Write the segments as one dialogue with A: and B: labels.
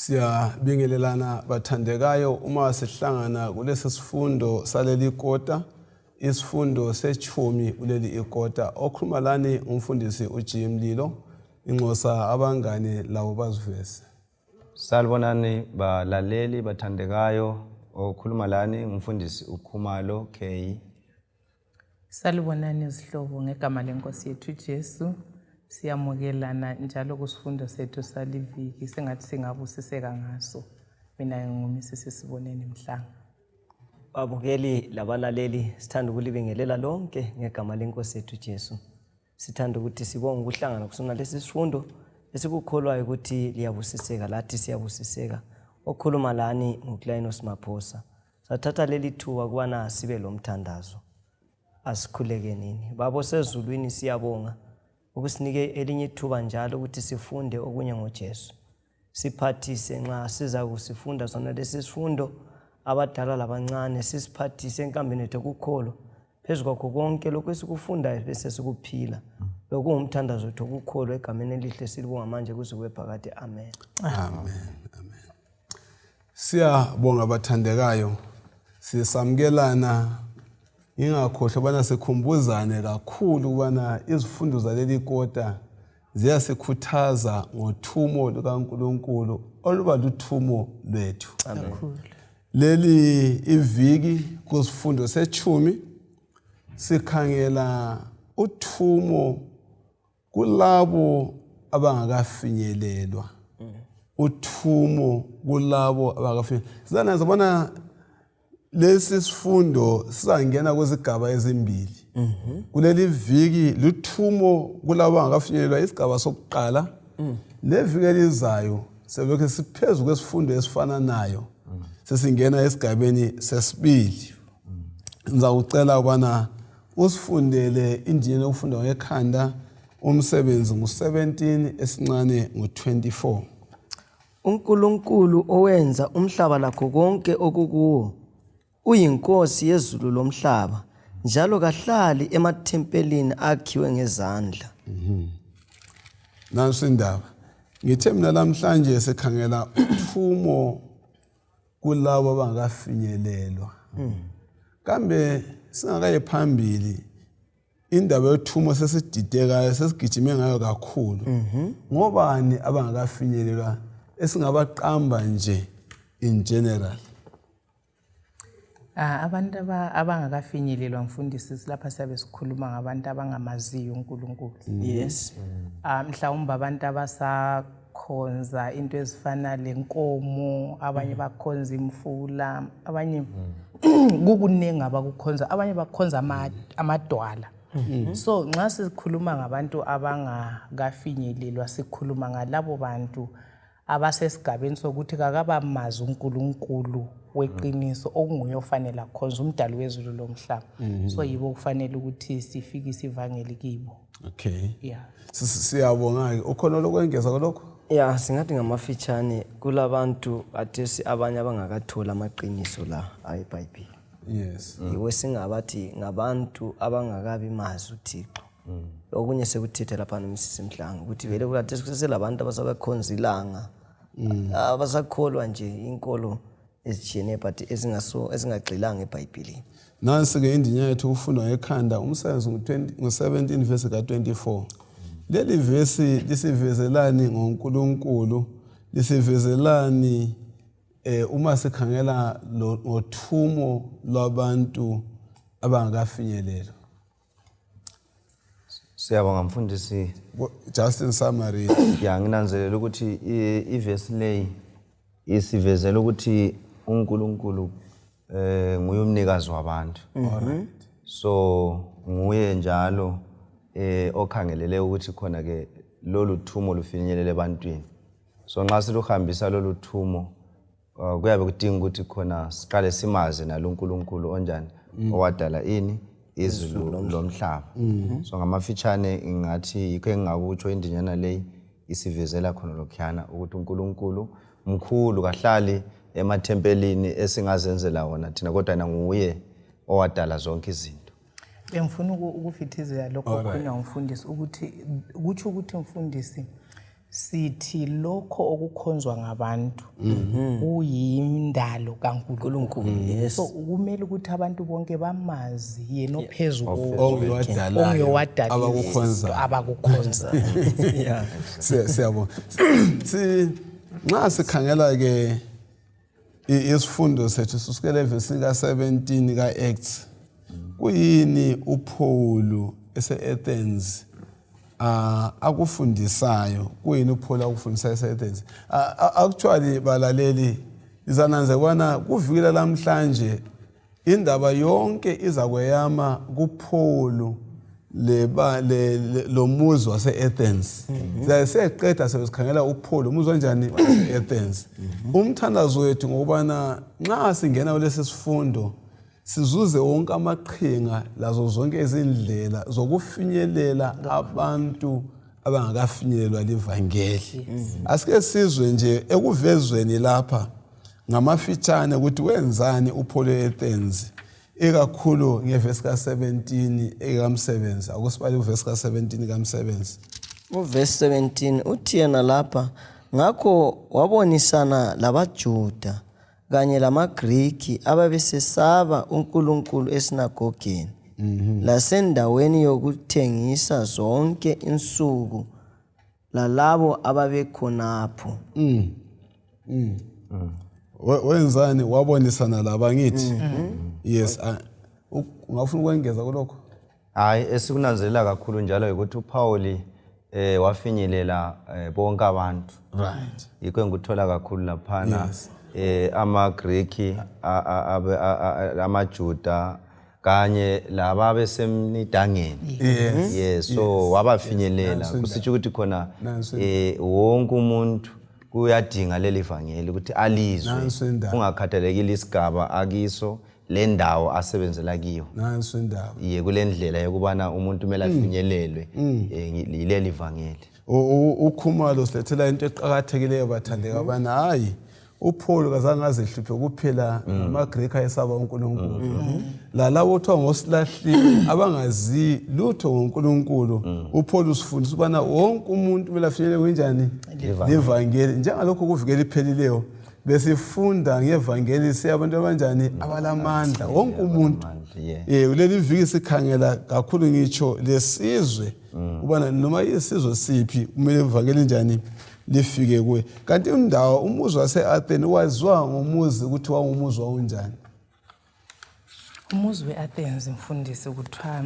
A: Siyabingelelana bathandekayo uma sihlangana kulesi sifundo saleli kota, isifundo sechumi kuleli ikota. Okhuluma lani umfundisi uG Mlilo, inxosa abangane labo baziveze.
B: Salibonani balaleli bathandekayo, okhuluma lani ngumfundisi uKhumalo K.
C: Salibonani izihlobo ngegama lenkosi yethu Jesu. Siyamukelana njalo kusifundo sethu saliviki sengathi singabusiseka ngaso. Mina nginguMisisi Siboneni Mhlanga.
D: Babukeli labalaleli sithanda ukulibingelela lonke ngegama lenkosi yethu Jesu. Sithanda ukuthi sibonge ukuhlangana kusona lesi sifundo esikukholwayo ukuthi liyabusiseka lathi siyabusiseka. Okhuluma lani nguClainos Maphosa. Sathatha leli thuba ukubana sibe lomthandazo. Asikhulekenini. Baba osezulwini siyabonga ukusinike elinye ithuba njalo ukuthi sifunde okunye ngoJesu. Siphathise nxa siza kusifunda sona lesi sifundo abadala labancane sisiphathise enkambeni yethu yokukholwa phezu kwakho konke lokhu esikufundayo bese sikuphila lokhu ngumthandazo wethu wokukholwa egameni elihle silibonga manje kuze kube phakade amen
A: amen amen Siyabonga bathandekayo sisamkelana ngingakhohlwa ubana sikhumbuzane kakhulu ukubana izifundo zaleli kota ziyasikhuthaza ngothumo lukaNkulunkulu oluba luthumo lwethu. Leli iviki kusifundo sechumi sikhangela uthumo kulabo abangakafinyelelwa uthumo kulabo abangakafinyelelwa sizana sabona lesi sifundo sizangena kwizigaba ezimbili kuleli viki luthumo kulabo abangakafinyelelwa isigaba sokuqala leviki elizayo sebekhe siphezu kwesifundo esifananayo sesingena esigabeni sesibili ngizakucela ukubana usifundele indima yokufunda ngekhanda umsebenzi ngu-17 esincane ngu-24
D: uNkulunkulu owenza umhlaba lakho konke okukuwo uyinkosi yezulu lomhlaba njalo kahlali emathempelini akhiwe ngezandla
A: mhm. Nansi indaba ngithe mina namhlanje sikhangela uthumo kulabo abangakafinyelelwa kambe singakaye phambili indaba yothumo sesididekayo sesigijime ngayo kakhulu ngobani abangakafinyelelwa esingabaqamba nje in general
C: Ah, abantu abangakafinyelelwa mfundisi lapha siyabe sikhuluma ngabantu abangamaziyo uNkulunkulu.
D: Yes.
C: Ah, mhlawumbe abantu abasakhonza into ezifana lenkomo, abanye bakhonza imfula, abanye kukuningi abakukhonza, abanye bakhonza amadwala. So nxa sikhuluma ngabantu abangakafinyelelwa sikhuluma ngalabo bantu abasesigabeni sokuthi kakabamazi uNkulunkulu weqiniso okunguye ofanele akhonze umdali wezulu lomhlaba mm -hmm. so yibo kufanele ukuthi sifikise ivangeli kibo
A: okay
C: yeah
A: siyabonga-ke ukhona lokwengeza kulokho
D: ya singathi ngamafitshane kulabantu athesi abanye abangakatholi amaqiniso la ayebhayibhili
A: yes
D: yiwo singabathi ngabantu abangakabi mazi uthixo okunye sekuthethe lapha noMrs Mhlanga ukuthi vele kade kuseselabantu abasabakhonza ilanga abasakholwa nje inkolo ezitshiyeneyo but ezingaso ezingagxilanga ebhayibhilini
A: Nansi-ke indinya yethu ukufundwa ngekhanda umsebenzi ngu-17 vesi ka-24. Leli vesi lisivezelani ngoNkulunkulu, lisivezelani eh uma sikhangela ngothumo lwabantu abangakafinyelelwa.
B: Siyabonga mfundisi.
A: Just in summary.
B: Ya nginanzelela ukuthi ivesi leyi isivezela ukuthi uNkulunkulu eh nguye umnikazi wabantu.
A: Alright.
B: So nguye njalo eh okhangelele ukuthi khona ke lolu thumo lufinyelele ebantwini. So nxa siluhambisa lolu thumo Uh, kuyabe kudinga ukuthi khona siqale simazi nalo uNkulunkulu onjani mm. owadala ini izulu lomhlaba mm-hmm. so ngamafitshane ngingathi yikho engingakutsho indinyana leyi isivezela khona lokhuyana ukuthi uNkulunkulu mkhulu kahlali emathempelini esingazenzela wona thina kodwa yena nguye owadala zonke izinto
C: bengifuna ukufithizela lokho okhulunywa ngumfundisi ukuthi kutsho ukuthi mfundisi Sithi lokho okukhonzwa ngabantu kuyindalo kaNkulunkulu.
D: Yes.
C: So kumele ukuthi abantu bonke bamazi yena ophezu konke,
A: Onguyewadalayo,
C: onguyewadala
A: abakukhonzayo.
C: abakukhonzayo.
D: Yeah.
A: Siyabonga. Si nxa sikhangela ke isifundo sethu sisukela evesini ka-17 ka-Acts, kuyini uPaul ese-Athens akufundisayo? Kuyini uPaul akufundisayo ese-Athens? Actually balaleli, izananze kubana kuviki lamhlanje indaba yonke izakweyama kuPaul leba lo muzi wase-Athens. Siyaye siyeqeda sesikhangela uPaul umuzi onjani wase-Athens. Umthandazo wethu ngokubana nxa singena kulesi sifundo sizuze wonke amaqhinga lazo zonke izindlela zokufinyelela abantu abangakafinyelelwa livangeli. Asike sizwe nje ekuvezweni lapha ngamafitshane ukuthi wenzani uPaul e-Athens, ikakhulu ngevesi ka-17 ekaMsebenzi. Akusibale uvesi ka-17 kaMsebenzi.
D: Uvesi 17 uthi yena lapha, ngakho wabonisana labaJuda kanye lamaGriki ababesesaba uNkulunkulu esinagogeni lasendaweni yokuthengisa zonke insuku lalabo ababekhonapho.
A: Wenzani? Wabonisana laba, ngithi yes. Ungafuna ukwengeza kulokho?
B: Hayi, esikunanzelela kakhulu njalo ukuthi uPauli wafinyelela bonke abantu. Yikho engikuthola kakhulu laphana. AmaGreki, amaJuda kanye laba besemnidangeni. Yes, so wabafinyelela. Kusitsho ukuthi khona
A: Nanso
B: wonke umuntu kuyadinga leli vangeli ukuthi alizwe,
A: Nanso indaba.
B: kungakhathalekile isigaba akiso, le ndawo asebenzela kiyo.
A: Nanso indaba.
B: Iye, kule ndlela yokubana umuntu kumele afinyelelwe yileli vangeli.
A: UKhumalo silethela into eqakathekileyo, bathandeka, abana hayi, uPaul kazange azihluphe kuphela ngamaGreki ayesaba uNkulunkulu, lalabo kuthiwa ngosilahlile abangazi lutho ngoNkulunkulu. UPaul usifundisa ukubana wonke umuntu kumele afinyelele kunjani livangeli, njengalokhu kuvikela iphelileyo besifunda ngevangeli siyabantu abanjani abalamandla, wonke umuntu.
B: Amandla, yeah.
A: Kuleli viki sikhangela kakhulu ngitsho lesizwe, ubana noma isizwe siphi kumele ivangeli njani lifike kuye. Kanti indawo, umuzi wase-Athens waziwa ngomuzi ukuthi wawumuzi wawunjani?
C: Umuzi we-Athens, mfundisi, kuthiwa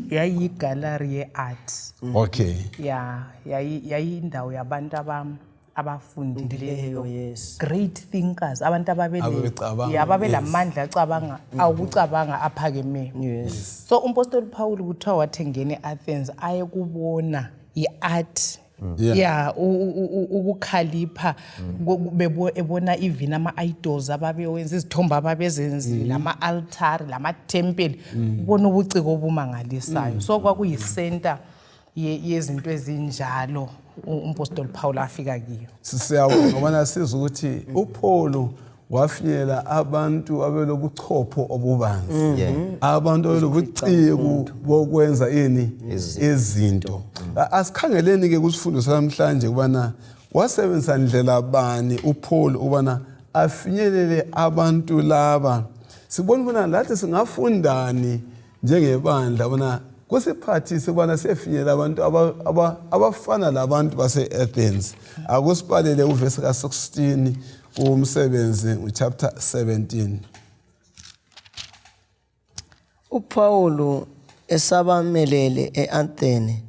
C: yayiyigallery ye-art. Ya, yayindawo yabantu abafundileyo, great thinkers, abantu
A: Ababecabanga,
C: ababelamandla acabanga awukucabanga aphakemeyo. So umpostoli Paul kuthiwa wathi engena e-Athens ayekubona i-art, ya, ukukhalipha, ebona even ama-idols ababewenza, izithombe ababezenzile, ama-altari lamathempeli, ubona ubuciko obumangalisayo. So kwakuyisenta yezinto ezinjalo umpostoli Paul afika kiyo.
A: Siyabonga ngobana sizwe ukuthi uPaul wafinyelela abantu abelobuchopho obubanzi, abantu abelobuciko bokwenza ini izinto. Asikhangeleni ke kusifundo sanamhlanje ukubana wasebenzisa ndlela bani uPaul ukubana afinyelele abantu laba, sibone ukubana lathi singafundani njengebandla bona kusiphathise ukubana siyefinyelela abantu abafana labantu base-Athens. Akusibalele uvesi ka-16 kuMsebenzi, uchapter 17.
D: UPawulu esabamelele eAthene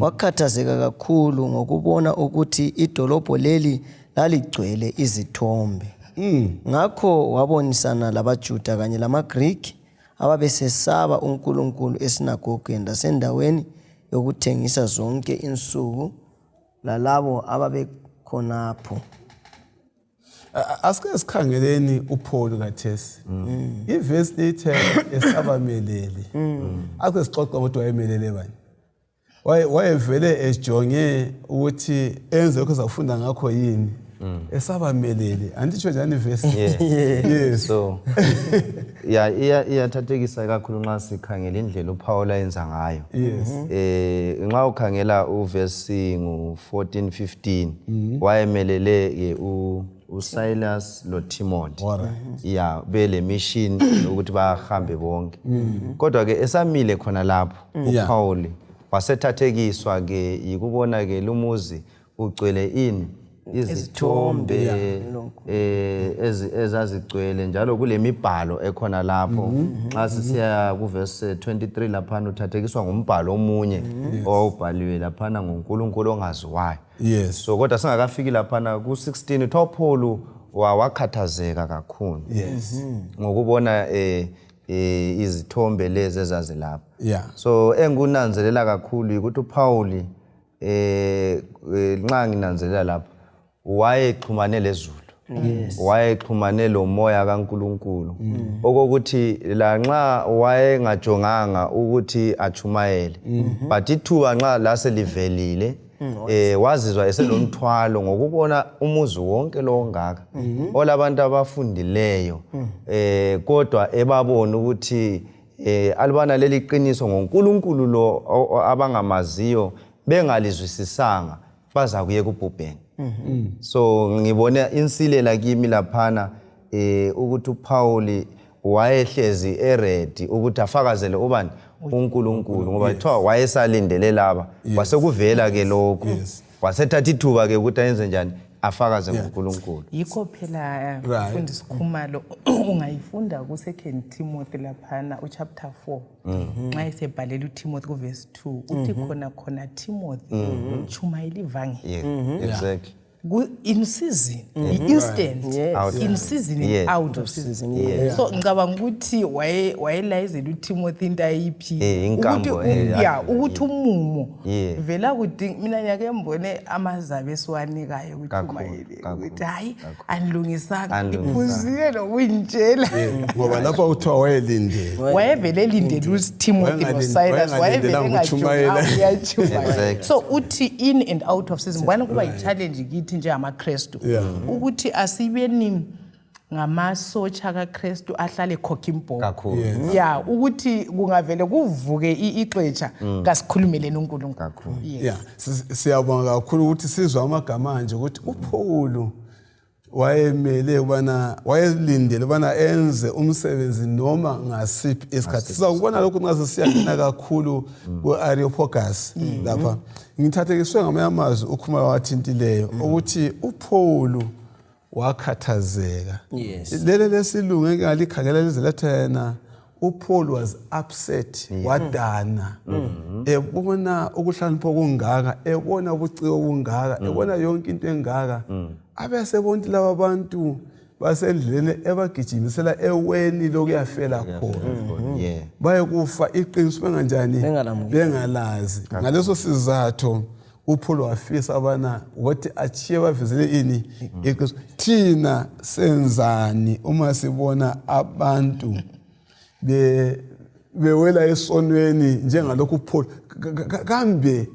D: wakhathazeka kakhulu ngokubona ukuthi idolobho leli laligcwele izithombe. Ngakho wabonisana labaJuda kanye lamaGriki ababesesaba uNkulunkulu esinagogeni lasendaweni yokuthengisa zonke insuku lalabo ababekhonapho.
A: Asike sikhangeleni uPaul kathesi. Ivesi lithe esabamelele. Ake sixoxe ukuthi wayemelele bani. Wayevele ejonge ukuthi enze lokho ezafunda ngakho yini? Esabamelele anditsho njani ivesi?
B: Yes. So ya iyathathekisa kakhulu nxa sikhangela indlela uPaul ayenza ngayo. Nxa ukhangela uvesi ngu-14 15, wayemelele ke uSilas loTimothy, ya, bele mission ukuthi bahambe bonke, kodwa ke esamile khona lapho, uPaul wasethathekiswa ke yikubona ke lumuzi ugcwele ini, izithombe ezazigcwele, njalo kule mibhalo ekhona lapho. Nxa sisiya kuvesi 23 laphana, uthathekiswa ngumbhalo omunye owawubhaliwe laphana nguNkulunkulu ongaziwayo. So kodwa singakafiki laphana ku-16, kuthiwa uPaul wakhathazeka kakhulu ngokubona izithombe lezi ezazilapha. So engikunanzelela kakhulu ukuthi uPaul, nxa nginanzelela lapha, wayexhumane lezulu, wayexhumane lomoya kaNkuluNkulu, okokuthi lanxa wayengajonganga ukuthi achumayele, but ithuba nxa laselivelile, wazizwa eselomthwalo ngokubona umuzi wonke lo ongaka olabantu abafundileyo, kodwa ebabona ukuthi alubana leli qiniso ngoNkulunkulu lo abangamaziyo bengalizwisisanga, bazakuye kubhubheni. So ngibone insilela kimi laphana ukuthi uPaul wayehlezi eready ukuthi afakazele ubani, uNkulunkulu, ngoba kuthiwa wayesalindele laba, kwasekuvela ke lokho, wasethatha ithuba ke ukuthi ayenze njani, afakaze ngoNkulunkulu.
C: Yikho phela, mfundisi Khumalo, ungayifunda ku-Second Timothy laphana, uchapter 4, nxa esebhalela uTimothy kuvesi 2, uthi khona khona, "Timothy, chumayela ivangeli." In season, i-instant,
B: Out.
C: in season and out of season. So ngicabanga ukuthi wayelayezela uTimothy into ayiphi
B: Inkambo,
C: ukuthi ya, ukuthi umumo vela kudinga. Mina ngiyake ngibone amazabe esiwanikayo ukutshumayele, ukuthi hayi, anilungisanga,
B: Anilungisanga.
C: iphuzile nokuyintshela.
A: Ngoba lapha kuthiwa wayelindele.
C: Wayevele elindele uTimothy noSilas.
A: Wayengalindelanga
C: Wayevele
A: ukutshumayela.
C: engatshumayela. So uthi in and out of season, mbona kuba yi-challenge kithi njengamaKrestu ukuthi asibeni ngamasotsha kaKrestu ahlale ekhokha imbhobho.
B: Kakhulu.
C: Ya, ukuthi kungavele kuvuke ixetsha, kasikhulumeleni uNkulunkulu.
B: Kakhulu.
C: Yes.
A: Yeah, siyabonga kakhulu ukuthi sizwe amagama anje, ukuthi uPaul wayemele ubana wayelindele ubana enze umsebenzi noma ngasiphi isikhathi. Sizakubona lokhu nxa sesiyangena kakhulu ku-Areopagus lapha. Ngithathekiswe ngamanye amazwi uKhumalo wathintileyo ukuthi uPaul wakhathazeka. Lele lesilungu engingalikhangela lize letha yena, uPaul was upset, wadana ebona ukuhlakanipha okungaka, ebona ubuciko obungaka, ebona yonke into engaka, abesebona ukuthi laba bantu basendleleni ebagijimisela eweni lokuyafela khona, bayekufa iqiniso benganjani?
D: Bengalamukeli.
A: Bengalazi. Ngaleso sizatho uPaul wafisa abana ukuthi achiye bavezele ini, iqiniso. Thina senzani uma sibona abantu bewela esonweni njengalokhu uPaul? Kambe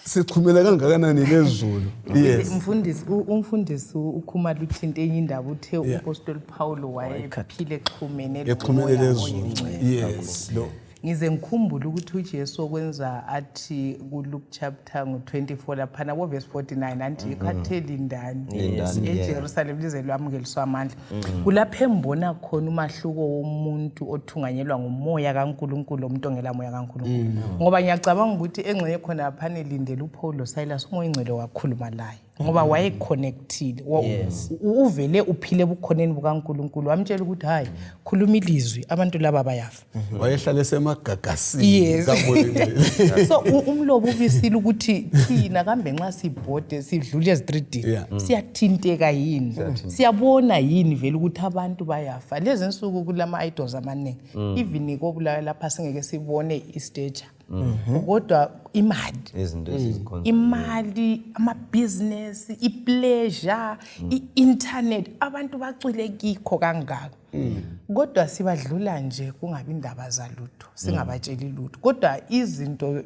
A: sichumela kangakanani lezulu? Yes.
C: Mfundisi, umfundisi uKhumalo uthinte enye indaba, uthe umpostoli Paul wayephile exhumene
A: Exhumene
C: loMoya
A: lezulu.
C: oyiNgcwele.
A: Yes, lo
C: Ngize ngikhumbule ukuthi uJesu okwenza athi kuLuke chapter ngu-24 laphana ko-verse 49, anti ikhathi lindani
B: Lindani, yeah.
C: eJerusalem lize lwamukeliswa amandla. Kulapho embona khona umahluko womuntu othunganyelwa ngumoya kaNkulunkulu, omuntu ongela moya kaNkulunkulu, ngoba ngiyacabanga ukuthi engxenye khona laphana elindele uPaul loSilas, uMoya oyiNgcwele wakhuluma laye, ngoba wayeconnectile. Uvele uphile ebukhoneni bukaNkulunkulu, wamtshela ukuthi hayi, khuluma ilizwi, abantu laba bayafa.
A: Wayehlale semagagasini kaMoya oyiNgcwele.
C: So umlobo ubisile ukuthi thina kambe nxa sibhode sidlule ezitridini, siyathinteka yini, siyabona yini vele ukuthi abantu bayafa? Lezi nsuku kulama-idols amaningi, even koBulawayo lapha singeke sibone istature, kodwa imali,
B: Izinto ezizikhona.
C: Imali, amabhizinesi, i-pleasure, i-internet, abantu bacwile kikho kangaka, kodwa sibadlula nje kungabi indaba zalutho, singabatsheli lutho, kodwa izinto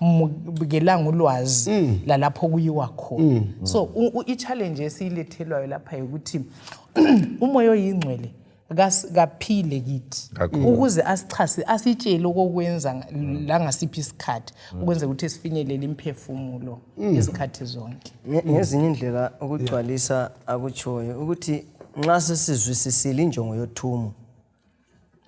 C: angamukelanga ulwazi lalapho kuyiwa khona. So i-challenge esiyilethelwayo lapha ukuthi umoya oyingcwele kaphile kithi ukuze asichase, asitshele okokwenza langasiphi isikhathi, ukwenzela ukuthi sifinyelele imphefumulo izikhathi zonke.
D: Ngezinye indlela ukugcwalisa akutshoyo ukuthi nxa sesizwisisile injongo yothumo,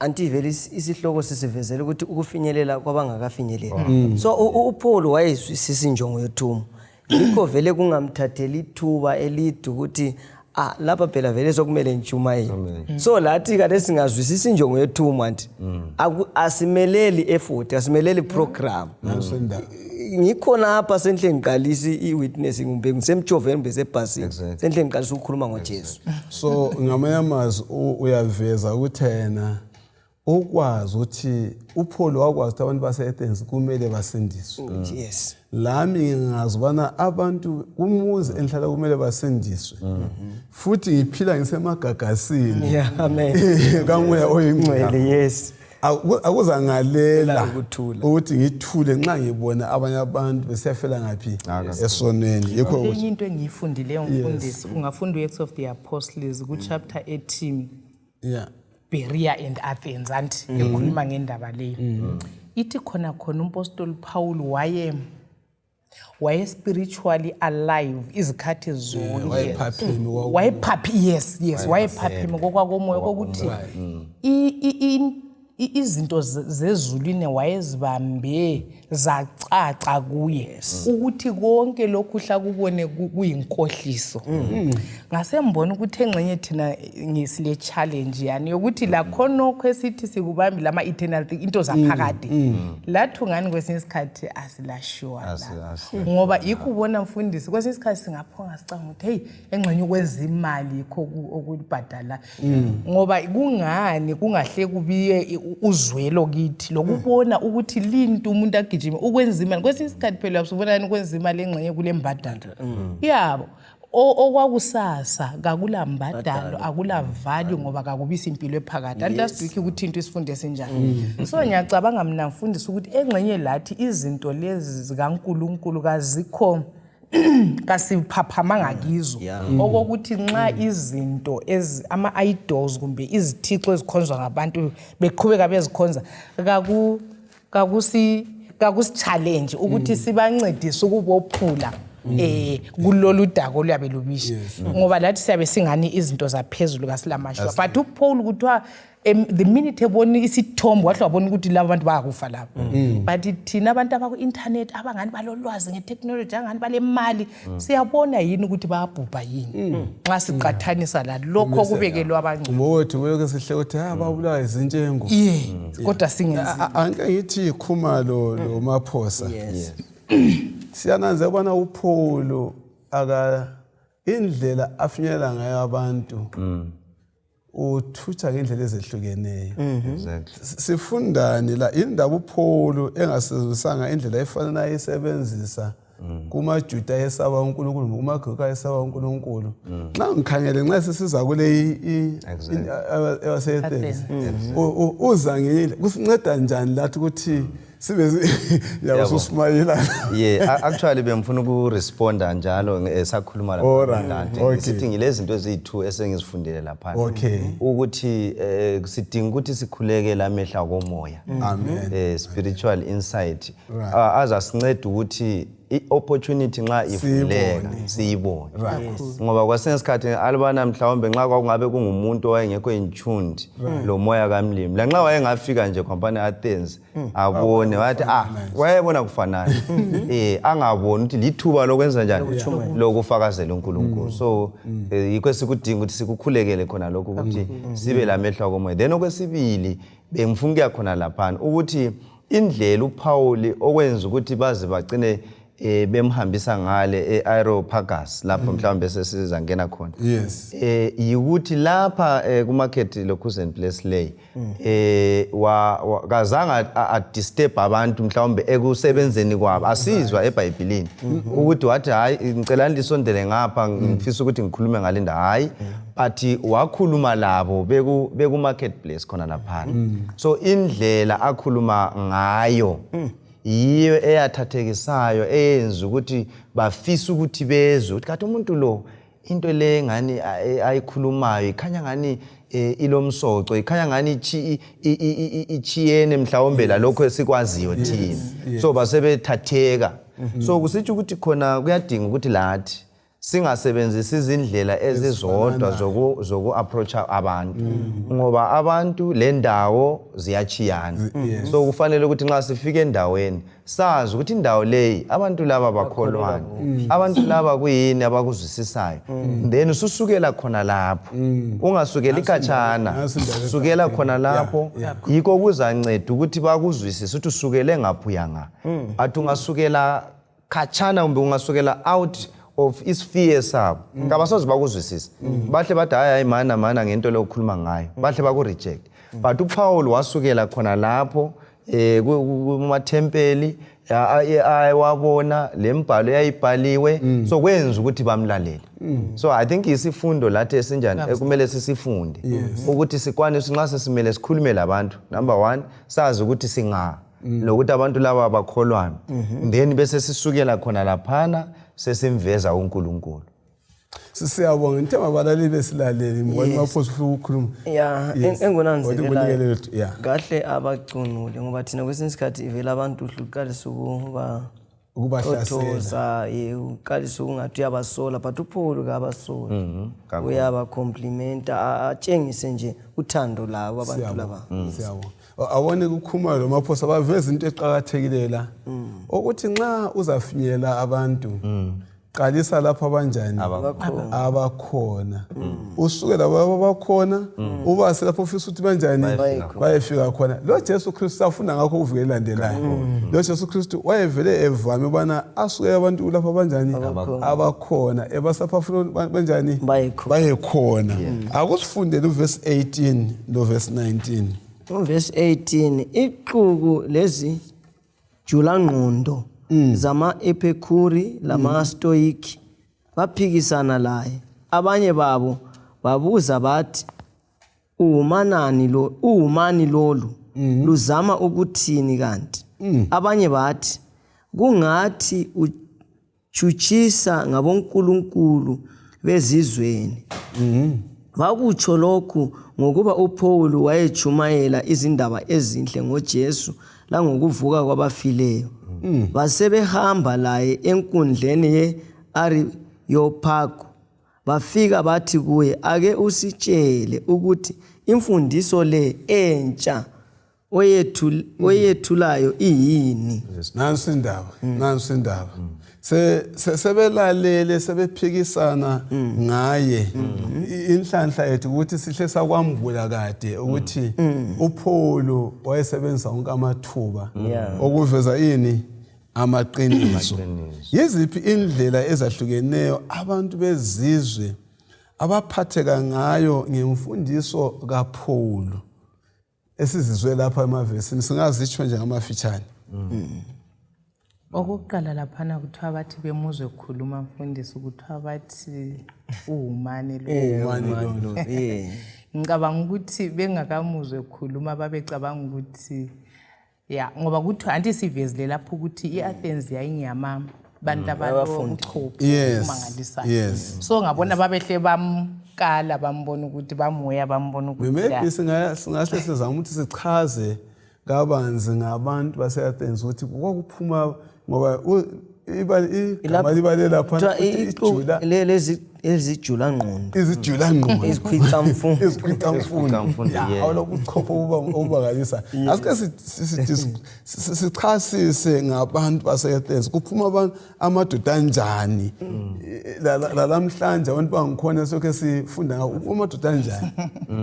D: anti vele isihloko sisivezela ukuthi ukufinyelela kwabangakafinyeleli. So uPaul wayezwisisa injongo yothumo, yikho vele kungamthatheli ithuba elide ukuthi ah, lapha phela vele sokumele ngitshumayele. So lathi kade singazwisisa injongo yethumo, anti asimeleli effort, asimeleli program.
A: Nanso indaba.
D: Ngikhona apha senhle ngiqalisa i-witnessing, kumbe ngisemjoveni, kumbe sebhasini, senhle ngiqalisa ukukhuluma ngoJesu.
A: So ngamanye amazwi uyaveza ukuthi yena ukwazi ukuthi uPaul wakwazi ukuthi abantu base-Athens kumele basindiswe. Lami ngingazi ubana abantu kumuzi endihlala kumele basindiswe, futhi ngiphila ngisemagagasini
D: yeah amen
A: kamoya oyingcwele.
D: Ngcwele, yes.
A: Akuzangalela
D: Ukuthula.
A: ukuthi ngithule nxa ngibona abanye abantu besiyafela ngaphi, esonweni. Yikho ukuthi
C: Enye into engiyifundileyo, mfundisi, ungafunda u-Acts of the Apostles ku-chapter ethi Berea and Athens, anti ekhuluma ngendaba leyo, ithi khona khona umpostoli Paul waye spiritually alive izikhathi zonke.
A: Wayephapheme
C: Wayephaphi, yes, wayephapheme kokwakomoya, kokuthi izinto zezulwini wayezibambe zacaca kuye, ukuthi konke lokhu hlakubone kuyinkohliso. Ngasembona ukuthi engxenye thina sile challenge yani yokuthi lakhonokho esithi sikubambile ama-eternal thing, into zaphakade, lathi ungani kwesinye isikhathi asilasure la. Ngoba yikho ubona, mfundisi, kwesinye isikhathi singaphonga sicanga ukuthi heyi, engxenye ukwenza imali yikho okulibhadala, ngoba kungani kungahle kubiye uzwelo kithi lokubona ukuthi linto umuntu agijime ukwenza imali. Kwesinye isikhathi phela usubona ukwenza imali engxenye kule mbadalo yabo. Okwakusasa kakula mbadalo, akula value, ngoba kakubisa impilo ephakade. And last week ukuthi into isifunde esinjani. So ngiyacabanga mina, mfundisi, ukuthi engxenye lathi izinto lezi zikaNkulunkulu kazikho, kasiphaphamanga kizo, okokuthi nxa izinto ama-idols kumbe izithixo ezikhonzwa ngabantu beqhubeka bezikhonza, kakusi-challenge ukuthi sibancedise ukubophula kulolu daka oluyabe lubisha, ngoba lathi siyabe singani izinto zaphezulu kasilamashwa. But uPaul kuthiwa the minute ebona isithombe wahle wabona ukuthi laba bantu bayakufa laba. But thina abantu abaku-internet, abangani balolwazi nge-technology, angani balemali, siyabona yini ukuthi bayabhubha yini nxa siqathanisa lalokho okubekelwe abangcwele?
A: Ngokuthi kuyoke sihle ukuthi ha, babulawa izintshengo.
C: Ye, kodwa singenzi.
A: Anke ngithi Khumalo lo Maphosa, siyananze ubana uPaul aka indlela afinyelela ngayo abantu, uthutsha ngendlela ezehlukeneyo. Sifundani la? Indaba uPaul engasebenzisanga indlela efana nayisebenzisa kumaJuda ayesaba uNkulunkulu, kumaGrika ayesaba uNkulunkulu, nxa ngikhangele nxa sesiza kule ewase-Athens, uza ngenye indlela. Kusinceda njani lathi ukuthi sibe yakususimayela?
B: Yeah, actually bengifuna ukuresponda njalo sakhuluma lapha kade. Ngisithi ngilezinto eziyi-two esengizifundile laphana ukuthi sidinga ukuthi sikhulekele amehlo akomoya,
A: Amen.
B: Spiritual insight azasinceda ukuthi i-opportunity nxa ivuleka siyibone, ngoba kwesinye isikhathi alibana mhlawumbe nxa kwakungabe kungumuntu owayengekho in tuned lo moya kamlimi, lanxa wayengafika nje khompani Athens abone, wathi ah, wayebona kufanana, angaboni ukuthi lithuba lokwenza njani, lokufakazela uNkulunkulu. So yikho esikudinga ukuthi sikukhulekele khona lokhu, ukuthi sibe lamehlo akomoya. Then okwesibili bengifuna ukuya khona laphana ukuthi indlela uPaul okwenza ukuthi baze bagcine bemhambisa ngale e-Areopagus, lapho mhlawumbe sesizangena khona, yikuthi lapha ku-market lokhuzeni place lay kazange a-disturb abantu mhlawumbe ekusebenzeni kwabo. Asizwa eBhayibhelini ukuthi wathi, "Hayi, ngicela lisondele ngapha, ngifisa ukuthi ngikhulume ngale ndawo." Hayi, but wakhuluma labo beku market place khona laphana. So indlela akhuluma ngayo. Yiyo eyathathekisayo eyenza ukuthi bafise ukuthi bezwe ukuthi kathi umuntu lo into le ngani ayikhulumayo ikhanya ngani ilomsoco, ikhanya ngani ichiyene mhlawumbe lalokho esikwaziyo thina. So basebethatheka. So kusitsho ukuthi khona kuyadinga ukuthi lathi singasebenzisi izindlela ezizodwa zoku-approacha abantu, ngoba abantu le ndawo ziyachiyana. So kufanele ukuthi nxa sifika endaweni sazi ukuthi indawo leyi abantu laba bakholwani, abantu laba kuyini abakuzwisisayo, then ususukela khona lapho, ungasukeli khatshana, sukela khona lapho. Yikho kuzanceda ukuthi bakuzwisise ukuthi usukele ngaphi uya nga. Athi ungasukela khatshana kumbe ungasukela out of isphere sabo, kabasoze bakuzwisise. Bahle bathi hayi hayi, mana mana ngento leyo okhuluma ngayo, bahle baku-reject. But uPaul wasukela khona lapho kumathempeli ayewabona lembhalo eyayibhaliwe, so kwenza ukuthi bamlalele. So I think isifundo lathi esinjani ekumele sisifunde ukuthi sikwanise nxa sesimele sikhulume labantu, number one sazi ukuthi singa lokuthi abantu laba bakholwani, then bese sisukela khona laphana sesimveza uNkulunkulu.
A: Siyabonga, ngithe abalaleli besilaleli ngibona maphosa ufuna ukukhuluma.
D: Ya.
A: Yes.
D: Engunanzelelayo
A: Wathi yeah.
D: kahle abacunule, ngoba thina kwesinye isikhathi ivele abantu uhle uqalise ukuba
A: Ukubahlasela.
D: Thothoza, uqalise ukungathi uyabasola, but uPaul kabasoli,
B: Kakhulu.
D: uyabacomplimenta, atshengise nje uthando labo abantu laba.
A: Siyabonga. Awone kukhuluma lo maphosa baveza into eqakathekileyo la, ukuthi nxa uzafinyela abantu, qalisa lapho abanjani abakhona, usuke labo abakhona ubase lapho ufisa ukuthi banjani bayefika khona. Lo Jesu Kristu safunda ngakho kuvike elandelayo. Lo Jesu Kristu wayevele evame ubana asuke abantu lapho abanjani abakhona, ebasapha afuna banjani
D: Bayekhona.
A: Bayekhona. Akusifundele uvesi 18 lo verse 19.
D: Uvesi 18: ixuku lezi julangqondo zama-Ephekuri lama-Stoiki baphikisana laye. Abanye babo babuza bathi, "Uwumanani lo, uwumani lolu luzama ukuthini kanti?" Abanye bathi, "Kungathi utshutshisa ngabonkulunkulu bezizweni." Bakutsho lokhu ngokuba uPaul wayetshumayela izindaba ezinhle ngoJesu langokuvuka kwabafileyo. Basebehamba laye enkundleni ye-Areyopagu, bafika bathi kuye, "Ake usitshele ukuthi imfundiso le entsha oyethulayo iyini?"
A: Nansi indaba, nansi indaba. Sebelalele sebephikisana ngaye. Inhlanhla yethu ukuthi sihle sakwambula kade ukuthi uPaul wayesebenzisa wonke amathuba okuveza ini? Amaqiniso. Yiziphi indlela ezahlukeneyo abantu bezizwe abaphatheka ngayo ngemfundiso kaPaul esizizwe lapha emavesini? Singazitsho nje ngamafitshane.
C: Okokuqala laphana kuthiwa bathi bemuzwe khuluma mfundisi, kuthiwa bathi uwumane lo.
A: Uwumane lo.
C: Ngicabanga ukuthi bengakamuzwe khuluma babecabanga ukuthi ya, ngoba kuthiwa anti sivezile lapho ukuthi i-Athens yayingeyama bantu abalobuchopho okumangalisayo. So ngabona babehle bamkala, bambona ukuthi bamuya, bambona ukuthi
A: Maybe singahle sizame ukuthi sichaze kabanzi ngabantu base-Athens ukuthi kwakuphuma, ngoba igama libale lapha
D: Kuthiwa
A: ukuthi ijula
D: lezi ezijulangqondo.
A: Izijula ngqondo.
D: Izikhwicamfundo.
A: Izikhwicamfundo.
B: Izikhwicamfundo, yeah.
A: Awulobuchopho obumangalisa. Asike sichasise ngabantu base-Athens, kuphuma abantu amadoda anjani? Lalamhlanje abantu bangikhona sokhe sifunda ngako, amadoda anjani?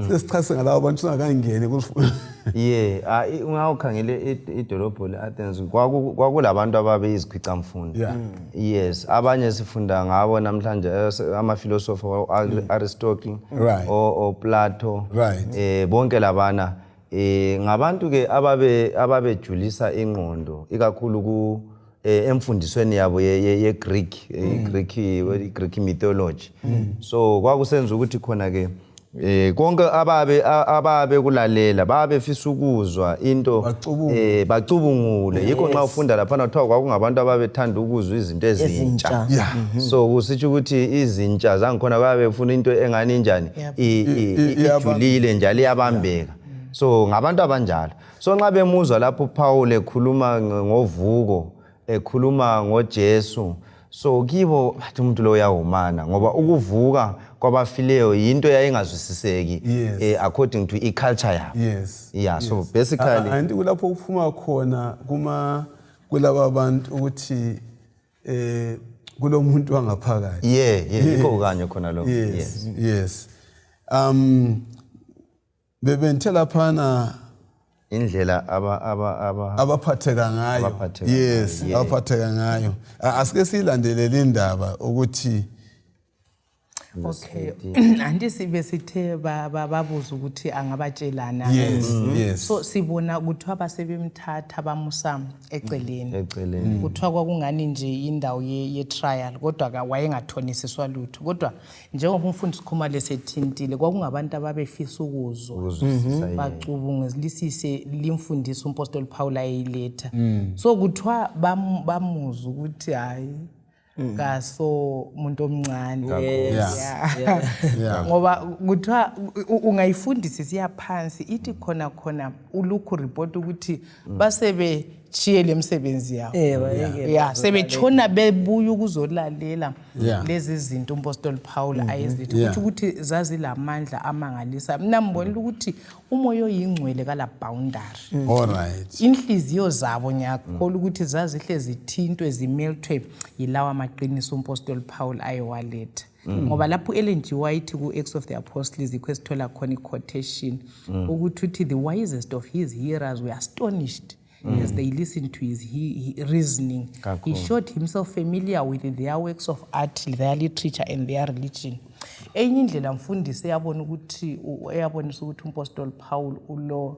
A: Sike sichasise ngalabo bantu singakangeni kusifundo.
B: Yeah, ungawukhangele idolobho le-Athens, kwakulabantu ababeyizikhwicamfundo. Yes, abanye sifunda ngabo namhlanje, amafilosofa, o-Aristotle, o-Plato, bonke labana ngabantu ke ababejulisa ingqondo ikakhulu ku emfundisweni yabo ye Greek, Greek mythology. So kwakusenza ukuthi khona ke Konke ababe ababe kulalela babefisa ukuzwa into
A: Bacubungule.
B: Bacubungule, yikho nxa ufunda laphana kuthiwa kwakungabantu ababethanda ukuzwa izinto ezintsha.
D: Ezintsha.
B: So kusitsho ukuthi izintsha zangikhona babefuna into engani injani, ijulile njalo iyabambeka. So ngabantu abanjalo. So nxa bemuzwa lapho uPaul ekhuluma ngovuko, ekhuluma ngoJesu, so kibo bathi umuntu lo uyawumana, ngoba ukuvuka kwabafileyo yinto yayingazwisiseki according to i-culture yabo. Yeah, so basically
A: Anti kulapho kuphuma khona kuma kulaba bantu ukuthi kulomuntu wangaphakathi.
B: Yeah, yikho kanye khona lokho.
A: Yes, bebenthe laphana
B: Indlela aba aba aba
A: abaphatheka ngayo.
B: Abaphatheka ngayo, yeah.
A: Abaphatheka ngayo. Asike siyilandelele indaba ukuthi
C: Okay, anti sibe sithe babuza ukuthi angabatshelana.
A: Yes.
C: So sibona kuthiwa basebemthatha bamusa eceleni.
B: Eceleni.
C: Kuthiwa kwakungani nje indawo ye-trial, kodwa ka wayengathonisiswa lutho, kodwa njengoba umfundisi Khumalo esethintile, kwakungabantu ababefisa ukuzwa,
B: Ukuzwisisa, yeah.
C: bacubungulisise limfundiso umpostoli Paul ayeyiletha. So kuthiwa bamuzwa ukuthi hayi, kaso umuntu omncane. Ngoba kuthiwa ungayifundisa isiya phansi, ithi khona khona uLuke report ukuthi basebe chiye lemsebenzi yabo.
D: Bayekela.
C: Ya, sebetshona bebuya ukuzolalela lezi zinto umpostoli Paul ayezithi. Kuthi ukuthi zazilamandla amangalisa. Mina ngibonile ukuthi umoya oyingcwele kala boundary.
A: All right.
C: Inhliziyo zabo ngiyakholwa ukuthi zazihle zithintwe, zimelthwe yilawa maqiniso umpostoli Paul ayewaletha, ngoba lapho Ellen G White ku-Acts of the Apostles, yikho esithola khona i-quotation ukuthi uthi the wisest of his hearers were astonished as they listened to his reasoning. He
B: Kakhulu.
C: showed himself familiar with their works of art, their literature and their religion. Enye indlela, mfundisi, eyabona ukuthi eyabonisa ukuthi umpostoli Paul ulo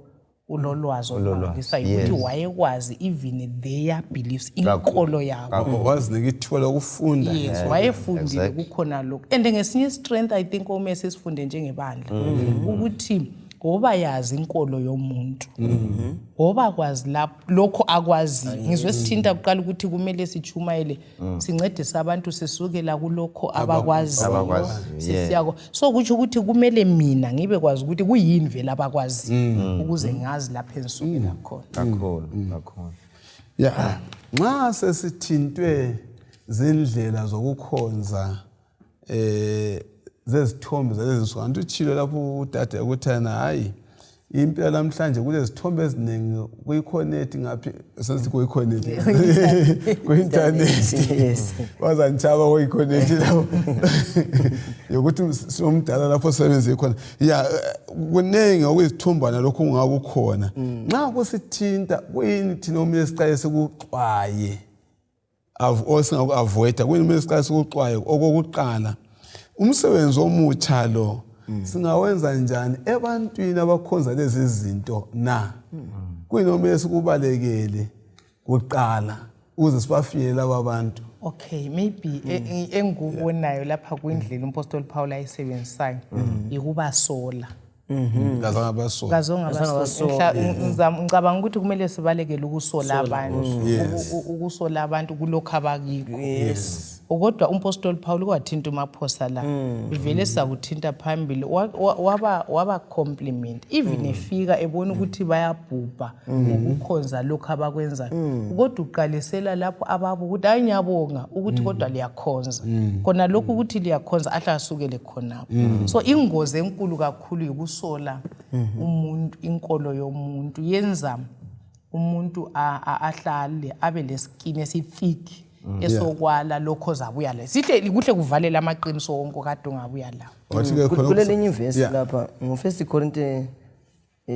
C: ulolwazi olumangalisayo ukuthi wayekwazi even their beliefs, inkolo yabo.
A: Wazinika ithuba lokufunda.
C: Yes, wayefundile. Kukhona lokhu, and ngesinye strength I think okumele sisifunde njengebandla ukuthi ngoba yazi inkolo yomuntu, ngoba kwazi lapho lokho akwaziyo. Ngizwe sithinta kuqala ukuthi kumele sichumayele, sincedise abantu sisukela kulokho abakwaziyo,
B: Abakwaziyo,
C: sisiyako. So kutsho ukuthi kumele mina ngibe kwazi ukuthi kuyini vele abakwaziyo ukuze ngazi lapho engisukela khona.
B: Kakhulu, kakhulu.
A: Ya, nxa sesithintwe zindlela zokukhonza zezithombe zalezi nsuku, anti utshilo lapho udade ukuthi yena hayi, impilo namhlanje kulezithombe eziningi kuyikhonethi ngaphi, sensithi kuyikhonethi, ku-intanethi. Wazanitshaba kuyikhonethi lapho yokuthi sinomdala lapho sebenze khona ya, kuningi okuyizithumbana lokhu kungakukhona. Nxa kusithinta, kuyini thina okumele siqale sikuxwaye osingaku-avoida? Kuyini kumele siqale sikuxwaye okokuqala? Umsebenzi omutsha lo singawenza njani ebantwini abakhonza lezi zinto na? Kuyini okumele sikubalekele kuqala ukuze sibafinyele laba bantu?
C: Okay, maybe engikubonayo lapha kwindlela umpostoli Paul ayisebenzisayo ikubasola.
A: Kazange basola.
C: Kazongabasola. Ngicabanga ukuthi kumele sibalekele ukusola abantu. Ukusola abantu kulokhu abakikho. Kodwa umpostoli Paul kwathinta uMaphosa la, vele sizakuthinta phambili, waba compliment even efika ebona ukuthi bayabhubha ngokukhonza lokhu abakwenzayo, kodwa uqalisela lapho ababo ukuthi hayi, ngiyabonga ukuthi kodwa liyakhonza khona lokhu, ukuthi liyakhonza, ahle asukele khonapho. So ingozi enkulu kakhulu yikusola umuntu. Inkolo yomuntu yenza umuntu ahlale abe leskini esithik esokwala lokho ozabuya la, sihle kuhle kuvalela amaqiniso wonke kade ungabuya lawo.
A: Wathi-ke khona
D: Kulelinye ivesi lapha ngo-First Corinthians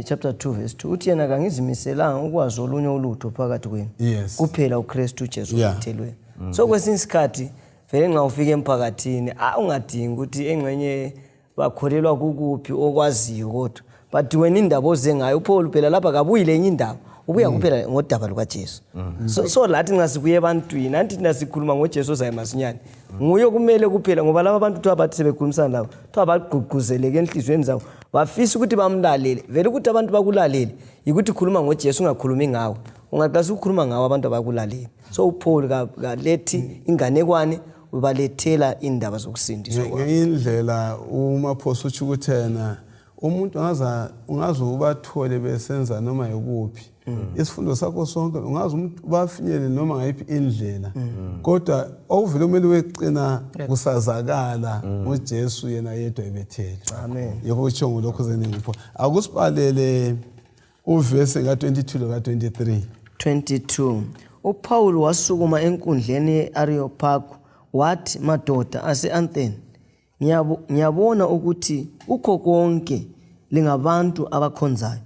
D: chapter 2 verse 2, uthi yena kangizimiselanga ukwazi olunye ulutho phakathi kwenu kuphela uKristu Jesu obethelweyo. So kwesinye isikhathi vele nxa ufika emphakathini, ungadingi ukuthi engxenye bakholelwa kukuphi okwaziyo, kodwa but wena indaba oze ngayo, uPaul phela lapha kabuyi lenye indaba. Ubuya kuphela ngodaba lukaJesu. So lathi nxa sibuye ebantwini, anti thina sikhuluma ngoJesu ozayo masinyane, nguye okumele kuphela, ngoba laba bantu kuthiwa bathi sebekhulumisana labo, kuthiwa bagqugquzeleke enhliziyweni zabo, bafisa ukuthi bamlalele. Vele ukuthi abantu bakulalele yikuthi khuluma ngoJesu, ungakhulumi ngawe. Ungaqalisa ukukhuluma ngawe, abantu abakulaleli. So uPaul kalethi inganekwane, ubalethela indaba zokusindiswa kwabo.
A: Ngenye indlela uMaphosa utsho ukuthi yena umuntu ungaze ubathole besenza noma yikuphi, isifundo sakho sonke ungaze ubafinyele noma ngayiphi indlela, kodwa okuvele kumele wecina kusazakala nguJesu yena yedwa ebethele.
D: Amen.
A: Yikho kutsho ngolokhu zeningupho. Akusibalele uvesi ka-22 loka-23.
D: 22 uPaul wasukuma enkundleni ye-Areopagu wathi, madoda ase-Athene, ngiyabona ukuthi kukho konke lingabantu abakhonzayo,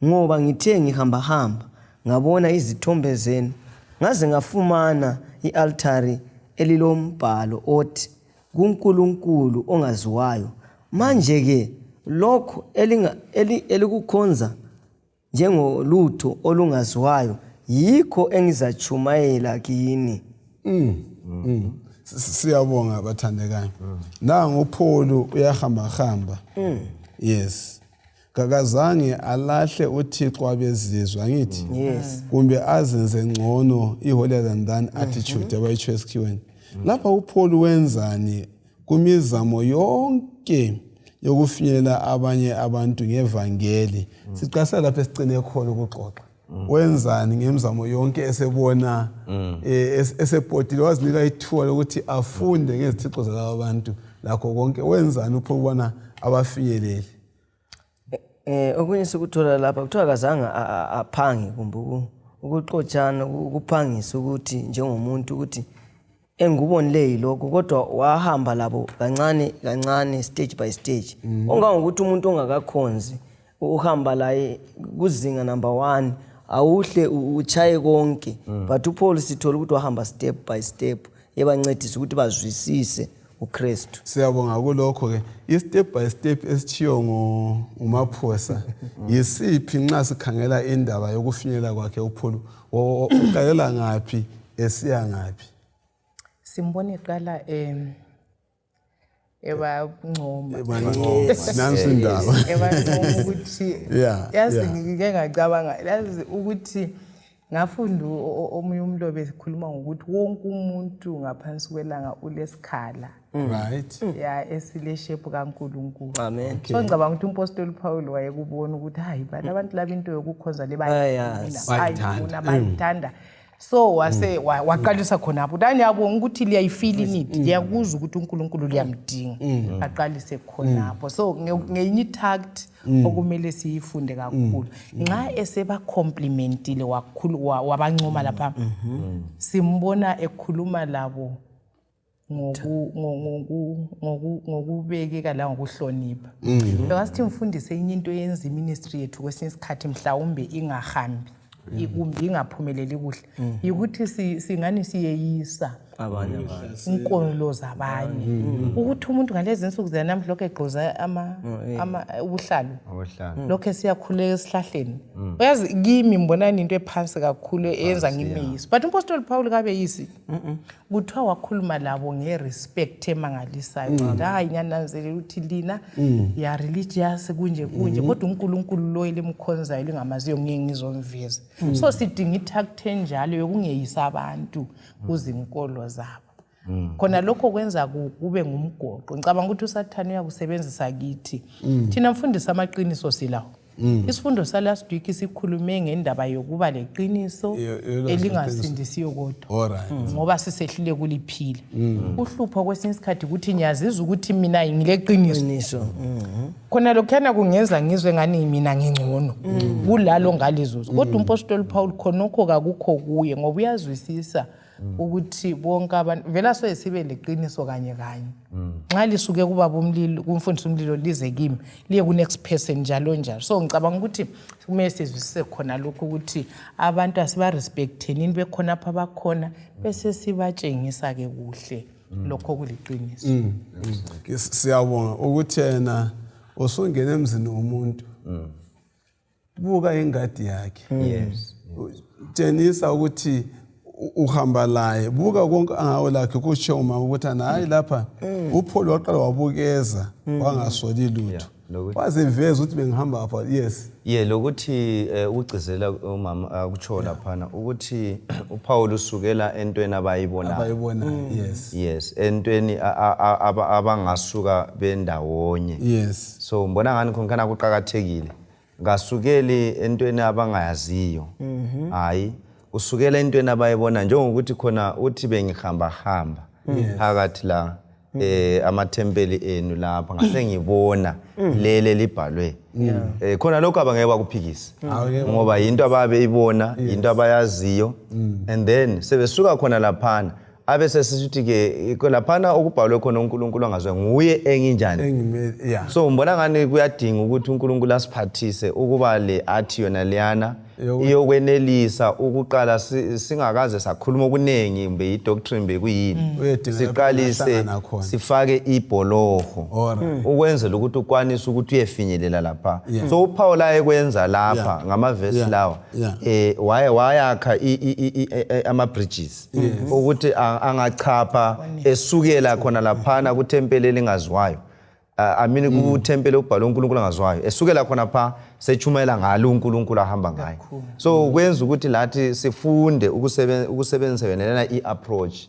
D: ngoba ngithe ngihambahamba ngabona izithombe zenu, ngaze ngafumana i-altari elilombhalo othi, kuNkulunkulu ongaziwayo. Manje-ke lokho elikukhonza njengolutho olungaziwayo, yikho engizatshumayela kini.
A: Siyabonga bathandekayo. Nangu uPaul uyahamba hamba. Yes. Kakazange alahle uThixo wabezizwe, angithi?
D: Yes.
A: Kumbe azenze ngcono, i-holier than thou attitude abayitsho esikhiweni. Lapha uPaul wenzani kumizamo yonke yokufinyelela abanye abantu ngevangeli? Siqasela lapho esicine khona ukuxoxa. Wenzani ngemizamo yonke esebona esepotile, wazinika ithuba lokuthi afunde ngezithixo zalaba bantu lakho konke? Wenzani uPaul ukubana abafinyelele?
D: Okunye sikuthola lapha, kuthiwa kazange aphange kumbe ukuxotshana, ukuphangisa ukuthi njengomuntu ukuthi engikubonileyo yilokhu, kodwa wahamba labo kancane kancane, stage by stage, ongangokuthi umuntu ongakakhonzi uhamba laye kuzinga number 1, awuhle uchaye konke. But uPaul sithola ukuthi wahamba step by step, ebancedisa ukuthi bazwisise uKristu.
A: Siyabonga kulokho-ke. I-step by step esitshiyo nguMaphosa yisiphi nxa sikhangela indaba yokufinyelela kwakhe uPaul? Uqalela ngaphi, esiya ngaphi?
C: Simbona eqala ebancoma.
A: Nansi indaba.
C: Ebancoma ukuthi yazi, ngike ngacabanga, yazi, ukuthi ngafunda omunye umlobi ekhuluma ngokuthi wonke umuntu ngaphansi kwelanga ulesikhala ya esile-shape kaNkulunkulu.
D: Amen.
C: So ngicabanga ukuthi umpostoli Paul wayekubona ukuthi hayi bani, abantu laba into yokukhonza le
D: Bayayazi.
C: bayifuna, bayithanda. So wase waqalisa khonapho ukuthi ngiyabonga ukuthi liyayifila i-need, liyakuzwa ukuthi uNkulunkulu liyamdinga. Aqalise khonapho. So ngenye i-tact okumele siyifunde kakhulu, nxa esebacomplimentile, wabancoma lapha, simbona ekhuluma labo ngokubekeka la ngokuhlonipha. Bekasithi mfundise, enye into eyenza iministry yethu kwesinye isikhathi mhlawumbe ingahambi kumbe ingaphumeleli kuhle yikuthi singani siyeyisa
D: abanye abantu,
C: inkolo zabanye, ukuthi umuntu ngalezi nsuku zanamhla lokhu egqoza ubuhlalu,
B: Ubuhlalu.
C: lokhu esiyakhuleka esihlahleni. Uyazi, kimi ngibonani into ephansi kakhulu eyenza ngimeyisi, but umpostoli Paul kabeyisi. Kuthiwa wakhuluma labo nge-respect emangalisayo, ukuthi hayi, ngiyananzelela ukuthi lina ya religious, kunje kunje, kodwa uNkulunkulu lo elimkhonzayo lingamaziyo ngeke ngizomveza. So sidinga i-tact enjalo yokungeyisa abantu kuzinkolo zabo. Khona lokho kwenza kube ngumgoqo. Ngicabanga ukuthi uSathane uyakusebenzisa kithi thina mfundisi. Amaqiniso silawo. Isifundo sa-last week sikhulume ngendaba yokuba leqiniso
A: Yolwazi.
C: elingasindisiyo kodwa,
A: All right.
C: ngoba sisehlule kuliphila. Uhlupho kwesinye isikhathi ukuthi ngiyazizwa ukuthi mina ngileqiniso.
D: Qiniso.
C: Khona lokhuyana kungenza ngizwe ngani mina ngingcono kulalo ngalizuzo, kodwa umpostoli Paul khonokho kakukho kuye, ngoba uyazwisisa ukuthi bonke abantu vele asoye sibe leqiniso kanye kanye. Nxa lisuke kubaba umlilo, kumfundisi umlilo, lize kimi, liye ku-next person, njalo njalo. So ngicabanga ukuthi kumele sizwisise khona lokhu ukuthi abantu asibarespecthenini bekhonapho abakhona, bese sibatshengisa-ke kuhle lokho kuliqiniso.
A: Siyabonga ukuthi yena usungena emzini womuntu. Buka ingadi yakhe.
B: Yes.
A: Tshengisa ukuthi uhamba laye, buka konke angawo lakhe. Kutsho umama ukuthi ana hayi lapha uPaul waqala wabukeza wangasoli lutho. Waziveza ukuthi bengihamba apha. Yes.
B: Ye, lokuthi ukugcizelela umama akutsho laphana ukuthi uPaul usukela entweni abayibonayo.
A: Abayibonayo, yes.
B: Yes, entweni abangasuka bendawonye. So ngibona ngani khona kuqakathekile, kasukeli entweni abangayaziyo, hayi, usukela entweni abayibona, njengokuthi khona uthi bengihamba hamba phakathi la amathempeli enu lapha, ngase ngibona lele libhalwe khona lokho, abangeke bakuphikise ngoba yinto ababeyibona, yinto abayaziyo. And then sebesuka khona laphana, abe sesithi ke laphana okubhalwe khona uNkulunkulu angazwe nguye enginjani.
A: Engime, yeah.
B: So ngibona ngani kuyadinga ukuthi uNkulunkulu asiphathise ukuba le athi yona leyana iyokwenelisa ukuqala singakaze sakhuluma okuningi, kumbe i-doctrine bekuyini.
A: Uyedinga lapho
B: siqalise
A: kungahlangana khona.
B: Sifake ibholoho ukwenzela ukuthi ukwanise ukuthi uyefinyelela lapha. So uPaul ayekwenza lapha ngamavesi lawa waye wayakha ama-bridges ukuthi angachapha esukela khona laphana kuthempeli elingaziwayo, I mean kuthempeli okubhalwe uNkulunkulu angaziwayo, esukela khona pha sechumayela ngalo uNkulunkulu ahamba ngaye. So kwenza ukuthi lathi sifunde ukusebenzisa yona lena i-approach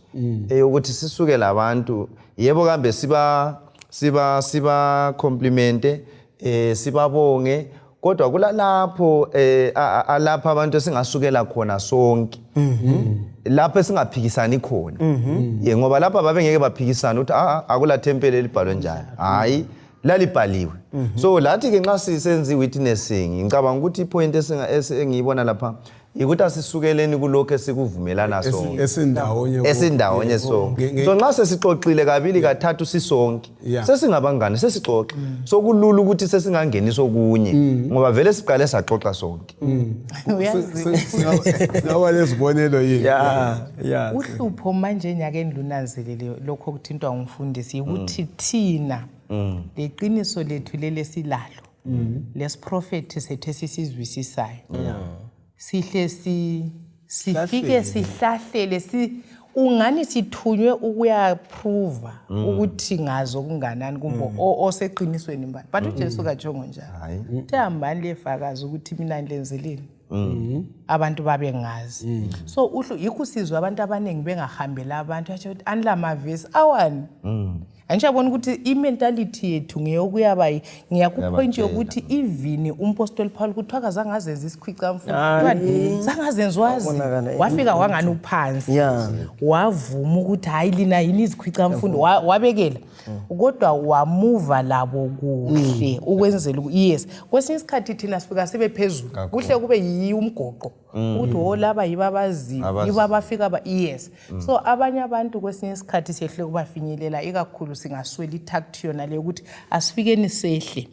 B: eyokuthi sisuke labantu, yebo kambe siba complimente, sibabonge, kodwa kulalapho alapha abantu esingasukela khona sonke, lapho esingaphikisani khona. Ye, ngoba lapha babengeke baphikisane ukuthi ah, akula thempeli elibhalwe njalo, hayi, lalibhaliwe. So lathi ke nxa sisenza i-witnessing, ngicabanga ukuthi i-point engiyibona lapha ukuthi asisukeleni kulokhu esikuvumelana sonke,
A: esindawonye
B: esindawonye sonke. So nxa sesixoxile kabili kathathu sisonke, sesingabangani, sesixoxa, so kulula ukuthi sesingangenisa okunye ngoba vele siqale saxoxa sonke.
C: Uyazi,
A: Singaba lezibonelo yini?
D: Yeah.
C: Uhlupho manje enyakeni lunanzelele lokho okuthintwa ngumfundisi ukuthi thina leqiniso lethu leli silalo lesiprofethi sethu esisizwisisayo sihle sifike sihlahlele si ungani sithunywe ukuyaprova ukuthi ngazo kunganani kumbe oseqinisweni mbani, but uJesu katshongo njalo.
B: Hayi.
C: Uthe hambani liyefakaza ukuthi mina nilenzeleni abantu babengazi. So uhlu yikho sizwe abantu abaningi bengahambeli abantu, atsho ukuthi anilamavesi awani. Angiyabona ukuthi i-mentality yethu ngeyokuyaba ngiyaku-point yokuthi even umpostoli Paul kuthiwa kazange azenze isikhwicamfundo, zange azenze wazi.
D: Wabonakala
C: Wafika wangani uphansi. Wavuma ukuthi hayi, lina yini izikhwicamfundo, wabekela, kodwa wamuva labo kuhle ukwenzela yes, kwesinye isikhathi thina sifika sibe phezulu, kuhle kube yiyo umgoqo ukuthi wo laba yibo abaziyo,
B: Abaziyo.
C: yibo abafika ba, yes. So abanye abantu kwesinye isikhathi siyehle kubafinyelela ikakhulu singasweli i-tact yona leyo ukuthi asifikeni sehle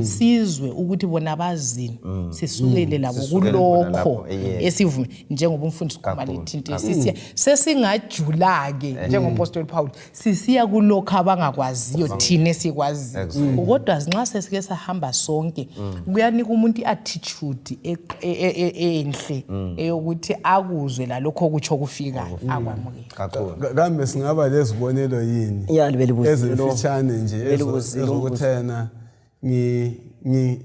C: sizwe ukuthi bona bazini, sisukele labo
B: Sisukele khona
C: kulokho
B: lapho, yes.
C: esivume njengoba umfundisi ukhuluma
B: Kakhulu,
C: lethinte sisiya sesingajula-ke njengompostoli Paul, sisiya kulokho abangakwaziyo thina esikwaziyo. Kodwa nxa sesike sahamba sonke, kuyanika umuntu i-attitude enhle eyokuthi akuzwe lalokho okutsho kufikayo akwamukele.
B: Kakhulu.
A: Kambe singaba lezibonelo yini
D: Ya, belibuzile
A: ezimfitshane nje
D: Belibuzile
A: ezokuthi yena ngi ngi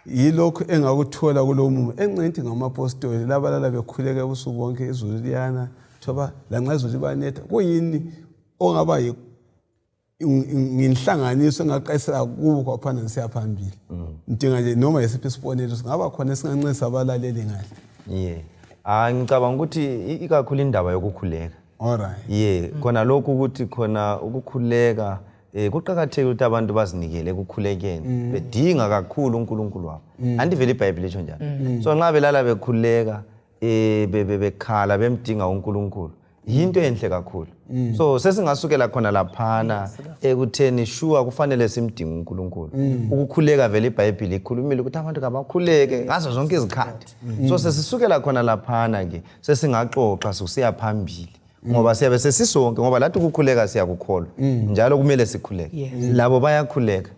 A: yilokhu engakuthola kulo mumo encinti ngamapostoli labalala bekhuleka ebusuku bonke, izulu liyana, thoba lanxa izulu libanetha, kuyini ongaba nginhlanganiso engaqalisela kubo kwaphana ngisiya phambili? Ngidinga nje noma yisiphi isibonelo singaba khona esingancedisa abalaleli ngale.
B: Yeah, ah, ngicabanga ukuthi ikakhulu indaba yokukhuleka.
A: Alright.
B: Ye, khona lokhu ukuthi khona ukukhuleka kuqakathekile ukuthi abantu bazinikele ekukhulekeni, bedinga kakhulu uNkulunkulu wabo. Anti vele iBhayibheli isho njalo. So nxa belala bekhuleka, bekhala bemdinga uNkulunkulu, yinto enhle kakhulu. So sesingasukela khona laphana ekutheni sure kufanele simdinge uNkulunkulu. Ukukhuleka vele iBhayibheli ikhulumile ukuthi abantu kabakhuleke ngazo zonke izikhathi. So sesisukela khona laphana ke sesingaxoxa sikusiya phambili ngoba siyabe sesisonke, ngoba lathi ukukhuleka siyakukholwa njalo kumele sikhuleke. Labo bayakhuleka,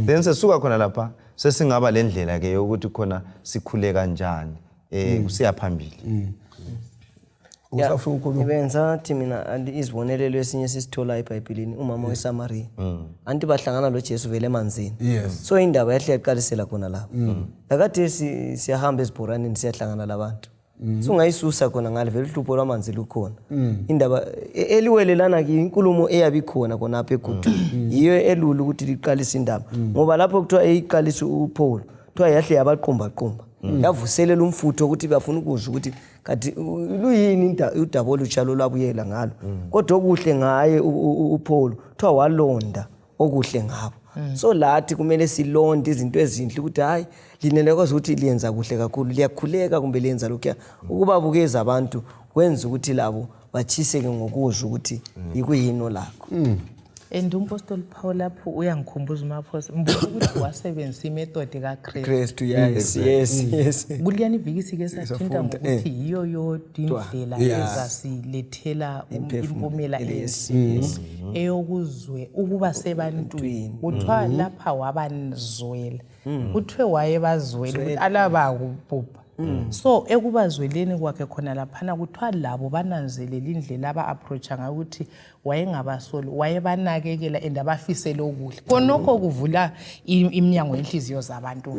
B: then sesuka khona lapha. Sesingaba le ndlela ke yokuthi khona sikhule kanjani kusiya phambili.
A: Usafuna ukukhuluma?
D: Bengisathi mina anti izibonelelo esinye sisithola eBhayibhelini, umama weSamariya. Anti bahlangana loJesu vele emanzini. So indaba yahle yaqalisela khona lapho. Nakade siyahamba ezibhoraneni, siyahlangana labantu. Sungayisusa khona ngale, vele uhlupho lwamanzi lukhona. Indaba eliwelelana ke inkulumo eyabe ikhona khonapha egudwini yiyo elula ukuthi liqalise indaba, ngoba lapho kuthiwa eyiqalisa uPaul, kuthiwa yahle yabaqumba qumba, yavuselela umfutho ukuthi bafuna ukuzwa ukuthi kanti luyini udaba olutsha lolwabuyela ngalo. Kodwa okuhle ngaye uPaul, kuthiwa walonda okuhle ngabo. So lathi kumele silonde izinto ezinhle, ukuthi hayi, lina liyakwazi ukuthi liyenza kuhle kakhulu, liyakhuleka kumbe liyenza lokhuya. Ukubabukeza abantu kwenza ukuthi labo batshiseke ngokuzwa ukuthi yikuyini olakho.
C: And umpostoli Paul lapho uyangikhumbuza umaphosa, ngibona ukuthi wasebenzisa imethod kaKristu.
D: Kristu, yes.
C: Kuliyani iviki sike sathinta
D: Safunda,
C: ngokuthi yiyo yodwa indlela ezasilethela impumela enhle, eyokuzwe ukuba sebantwini. Kuthiwa lapha wabanzwela, kuthiwe wayebazwela ukuthi alabakubhubha. So ekubazweleni kwakhe khona laphana, kuthiwa labo bananzelela indlela aba-approacha ngayo, ukuthi wayengabasoli, wayebanakekela and abafisele okuhle. Khonokho kuvula iminyango yenhliziyo zabantu.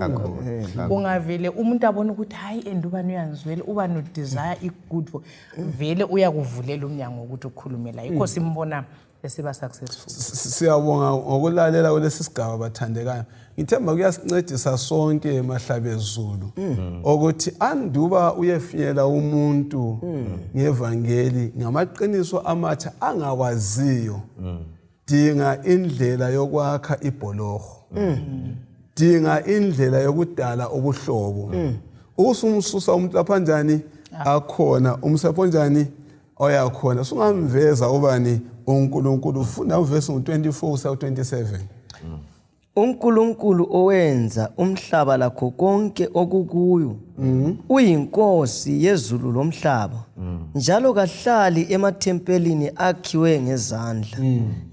C: Ungavele umuntu abone ukuthi hayi, and ubani uyanzwela, ubani udesire i-good for vele, uyakuvulela umnyango wokuthi ukhulume la. Yikho simbona esiba successful.
A: Siyabonga ngokulalela kulesi sigaba, bathandekayo. Ngithemba kuyasincedisa sonke mahlabezulu ukuthi anduba uyefinyela umuntu ngevangeli, ngamaqiniso amatsha angakwaziyo, dinga indlela yokwakha ibholoho, dinga indlela yokudala ubuhlobo, usumsusa umuntu lapha njani akhona, umsapho njani oyakhona, sungamveza ubani uNkulunkulu. Ufunda uvesi ngu-24 kusiya ku-27.
D: UNkulunkulu owenza umhlaba lakho konke okukuyo uyinkosi yezulu lomhlaba, njalo kahlali emathempelini akhiwe ngezandla,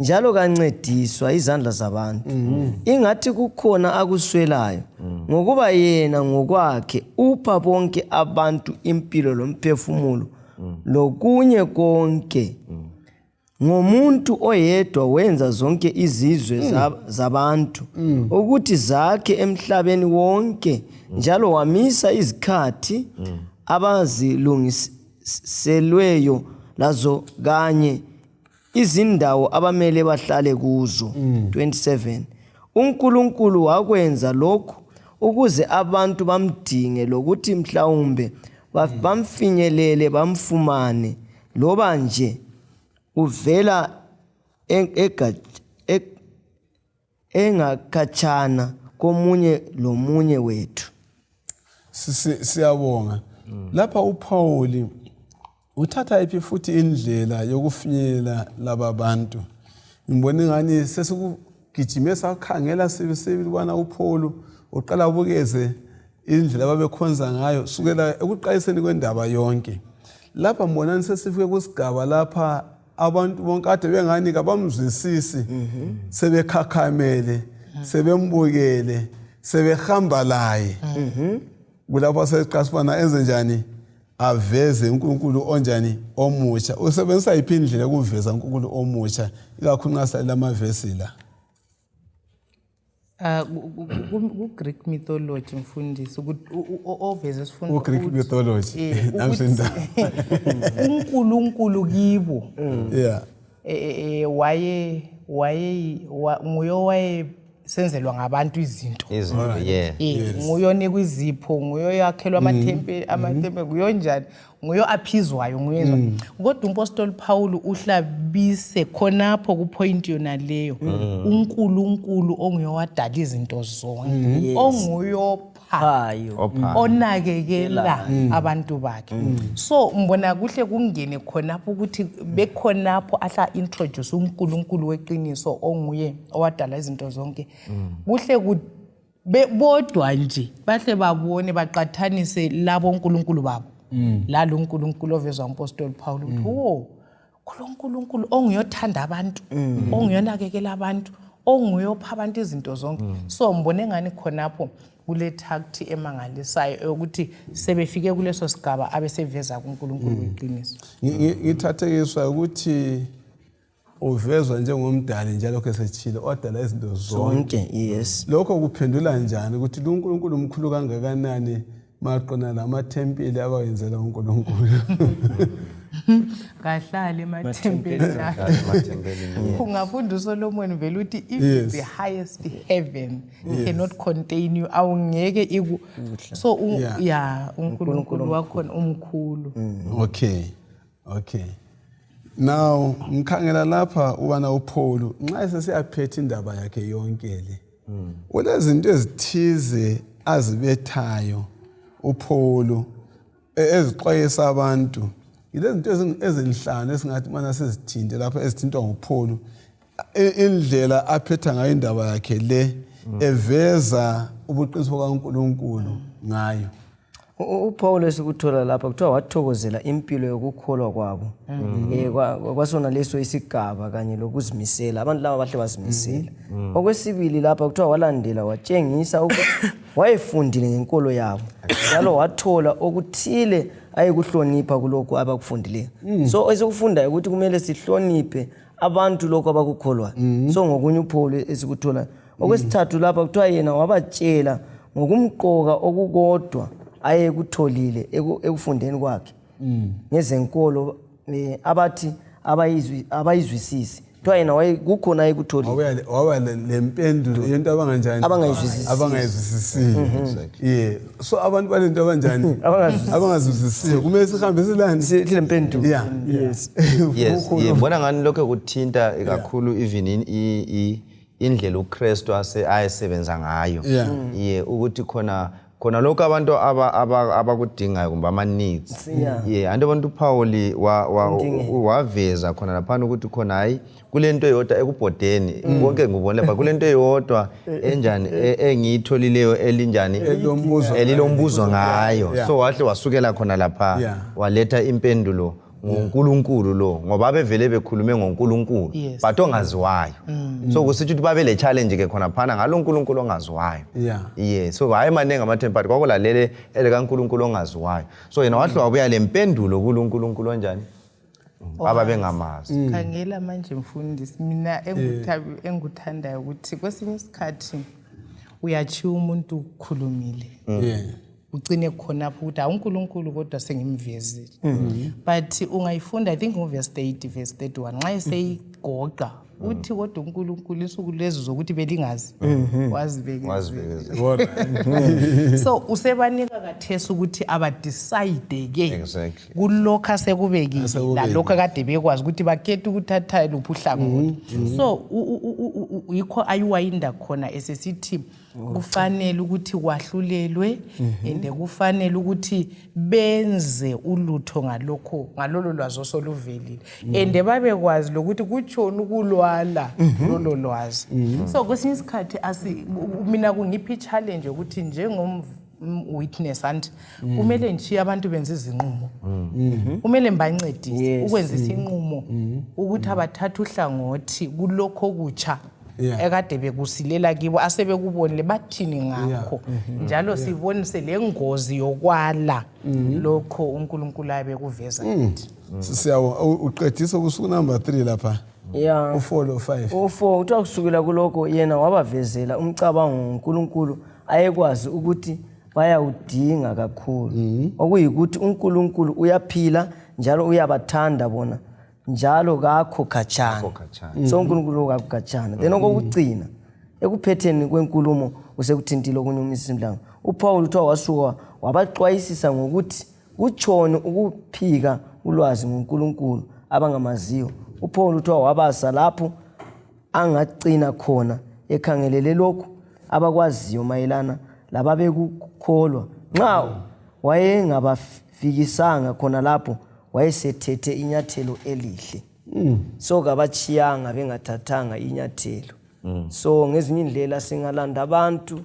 D: njalo kancediswa izandla zabantu ingathi kukhona akuswelayo, ngokuba yena ngokwakhe upha bonke abantu impilo lomphefumulo lokunye konke. Ngomuntu oyedwa wenza zonke izizwe zabantu ukuthi zakhe emhlabeni wonke, njalo wamisa izikhathi abazilungiselweyo lazo kanye izindawo abamele bahlale kuzo. 27 uNkulunkulu wakwenza lokhu ukuze abantu bamdinge lokuthi mhlawumbe bamfinyelele, bamfumane, loba nje uvela engakhatshana komunye lomunye wethu.
A: Siyabonga. Lapha uPaul uthatha iphi futhi indlela yokufinyelela laba bantu? Ngibona ingani sesikugijime sakhangela sibisibili ukubana uPaul uqala abukeze indlela ababekhonza ngayo sukela ekuqaliseni kwendaba yonke. Lapha mbonani sesifike kusigaba lapha abantu bonke kade bengani kabamzwisisi, sebekhakhamele, sebembukele, sebehamba laye. Kulapho seqasa ubana enze njani, aveze uNkulunkulu onjani omutsha. Usebenzisa yiphi indlela yokuveza uNkulunkulu omutsha, ikakhulu nxa silalela amavesi la?
C: Ku-Greek mythology, mfundisi, oveze isifundo
A: Ku-Greek mythology.
C: Namsinda. uNkulunkulu kibo waye nguye owayesenzelwa ngabantu izinto.
B: Izinto, yeah.
C: Nguye onikwa izipho, nguye oyakhelwa amathempeli, amathempeli, nguye onjani, nguye aphizwayo, nguye kodwa umpostoli Paul uhlabise khonapho kupoint yona leyo, uNkulunkulu onguye owadala izinto zonke, onguye opha,
D: Phayo.
B: Ophayo.
C: Onakekela abantu bakhe. So mbona kuhle kungene khonapho ukuthi bekhonapho ahla introduce uNkulunkulu weqiniso onguye owadala izinto zonke. Kuhle bodwa nje bahle babone, baqathanise labo onkulunkulu babo lalo uNkulunkulu ovezwa umpostoli Paul, ukuthi wo, kulo nkulunkulu onguyothanda abantu, onguyonakekela abantu. Onguye opha abantu izinto zonke. So ngibone ngani khonapho kule thakthi emangalisayo eyokuthi sebefike kuleso sigaba abeseveza kuNkulunkulu weqiniso.
A: Ngithathekiswa ukuthi uvezwa njengomdali njalo lokho esetshile odala izinto zonke.
D: Zonke, yes.
A: Lokho kuphendula njani ukuthi lo uNkulunkulu mkhulu kangakanani maqona lamathempeli abawenzela uNkulunkulu?
C: Kahlali emathempelini akhe.
B: Emathempelini.
C: Ungafunda uSolomon vele uthi if the highest heaven cannot contain you, awungeke iku so ya uNkulunkulu wakhona umkhulu.
A: Okay. Now ngikhangela lapha ubana uPaul nxa esesiyaphetha indaba yakhe yonke le. Kulezinto ezithize azibethayo uPaul ezixwayisa abantu. Yilezinto ezinhlanu esingathi mana sizithinte lapha ezithintwa nguPaul. Indlela aphetha ngayo indaba yakhe le eveza ubuqiniso kaNkulunkulu ngayo.
D: UPaul esikuthola lapha kuthiwa wathokozela impilo yokukholwa kwabo kwasona leso isigaba kanye lokuzimisela. Abantu laba bahle bazimisela. Okwesibili lapha kuthiwa walandela watshengisa ukuthi wayefundile ngenkolo yabo njalo wathola okuthile ayekuhlonipha kulokhu abakufundileyo. So esikufundayo ukuthi kumele sihloniphe abantu lokhu abakukholwayo. So ngokunye uPaul esikutholayo. Okwesithathu lapha kuthiwa yena wabatshela ngokumqoka okukodwa ayekutholile ekufundeni kwakhe ngezenkolo abathi abayizwisisi. Kuthiwa yena kukhona ayekutholile.
A: Waba lempendulo yento abanganjani?
D: Abangayizwisisi.
A: Abangayizwisisiyo. Yeah. So abantu balento abanjani?
D: Abangazwisisi.
A: Abangazwisisiyo. Kumele sihambe silani?
D: Silempendulo.
A: Yeah.
D: Yes.
B: Yes,
A: Kukhulu.
B: yeah, ngibona ngani lokho kuthinta kakhulu even indlela uKristu ayesebenza ngayo. Yeah, ukuthi khona lokho abantu abakudingayo kumbe ama needs. Yeah, anti abantu uPaul waveza khona laphana ukuthi khona hayi kulento eyodwa ekubhodeni konke ngibone lapha kulento eyodwa enjani engiyitholileyo elinjani elilombuzo ngayo. So wahle wasukela khona lapha waletha impendulo ngoNkulunkulu lo, ngoba bevele bekhulume ngoNkulunkulu but ongaziwayo. So kusitsho ukuthi babe le challenge ke khona phana ngalo uNkulunkulu ongaziwayo. Yeah, so hayi maningi amathempeli kwakulalele elikaNkulunkulu ongaziwayo. So yena wahle wabuya lempendulo kuloNkulunkulu onjani ababengamazi.
C: Khangela manje mfundisi, mina engikuthandayo ukuthi kwesinye isikhathi uyachiya umuntu ukhulumile. Ugcine khonapho ukuthi uNkulunkulu kodwa sengimvezile. But ungayifunda I think ngoverse 30 verse 31 nxa eseyigoqa uthi kodwa uNkulunkulu isuku lezi zokuthi belingazi wazibekezela. So usebanika kathesi ukuthi abadecide ke kulokho asekubekile lalokho akade bekwazi ukuthi bakhethe ukuthatha luphi uhlangothi. So yikho ayiwayinda khona esesithi kufanele ukuthi kwahlulelwe ende kufanele ukuthi benze ulutho ngalokho ngalolo lwazi osoluvelile ende babekwazi lokuthi kutshoni ukulwala lolo lwazi. So kwesinye isikhathi mina kungiphi i-challenge yokuthi njengom witness anti kumele ngishiye abantu benze izinqumo. Kumele ngibancedise ukwenza isinqumo ukuthi abathathe uhlangothi kulokho okutsha ekade bekusilela kibo asebekubonile bathini ngakho. Njalo sibonise lengozi yokwala lokho uNkulunkulu ayebekuveza kithi.
A: Siyabonga. Uqedisa kusuku number 3 lapha. U4 lo 5.
D: U4 kuthiwa kusukela kulokho yena wabavezela umcabango ngoNkulunkulu ayekwazi ukuthi bayawudinga kakhulu. Okuyikuthi uNkulunkulu uyaphila njalo uyabathanda bona njalo kakho khatshana. So uNkulunkulu kakho khatshana. Then okokugcina ekuphetheni kwenkulumo usekuthintile okunye uMrs Mhlanga. uPaul uthiwa wasuka wabaxwayisisa ngokuthi kutshoni ukuphika ulwazi ngoNkulunkulu abangamaziyo. uPaul uthiwa wabasa lapho angagcina khona ekhangelele lokhu abakwaziyo mayelana lababekukholwa. Nxa wayengabafikisanga khona lapho wayesethethe inyathelo elihle. So kabachiyanga bengathathanga inyathelo. So ngezinye indlela singalanda abantu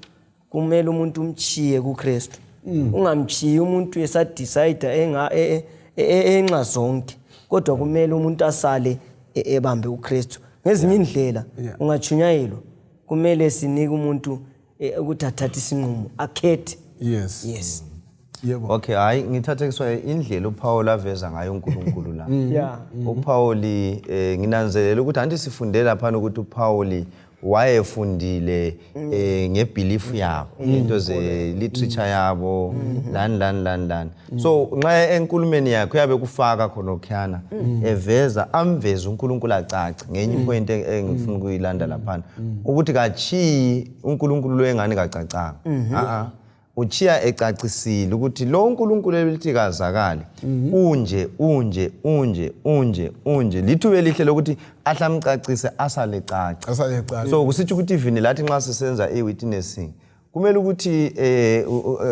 D: kumele umuntu umchiye kuKristu. Ungamchiyi umuntu esadecide enxa zonke, kodwa kumele umuntu asale ebambe uKristu. Ngezinye indlela
A: Yeah.
D: ungatshunyayelwa, kumele sinike umuntu ukuthi athathe isinqumo, akhethe.
A: Yes.
D: Yes.
A: Yebo.
B: Okay, hayi, ngithathekiswa indlela uPaul aveza ngayo uNkulunkulu la. UPaul, nginanzelela ukuthi anti sifunde lapha ukuthi uPaul wayefundile ngebelief yabo, into ze literature yabo, lani lani lani lani. So nxa enkulumeni yakhe uyabe kufaka khona okhuyana, eveza amveze uNkulunkulu acace. Ngenye ipoint engifuna ukuyilanda laphana ukuthi kachiyi uNkulunkulu lo engani kacacanga. A uchiya ecacisile ukuthi lo uNkulunkulu elithi kazakali unje unje unje unje unje, lithuba elihle lokuthi ahlamcacise asale cace.
A: Asale cace.
B: So kusitsho ukuthi even lathi nxa sisenza i-witnessing kumele ukuthi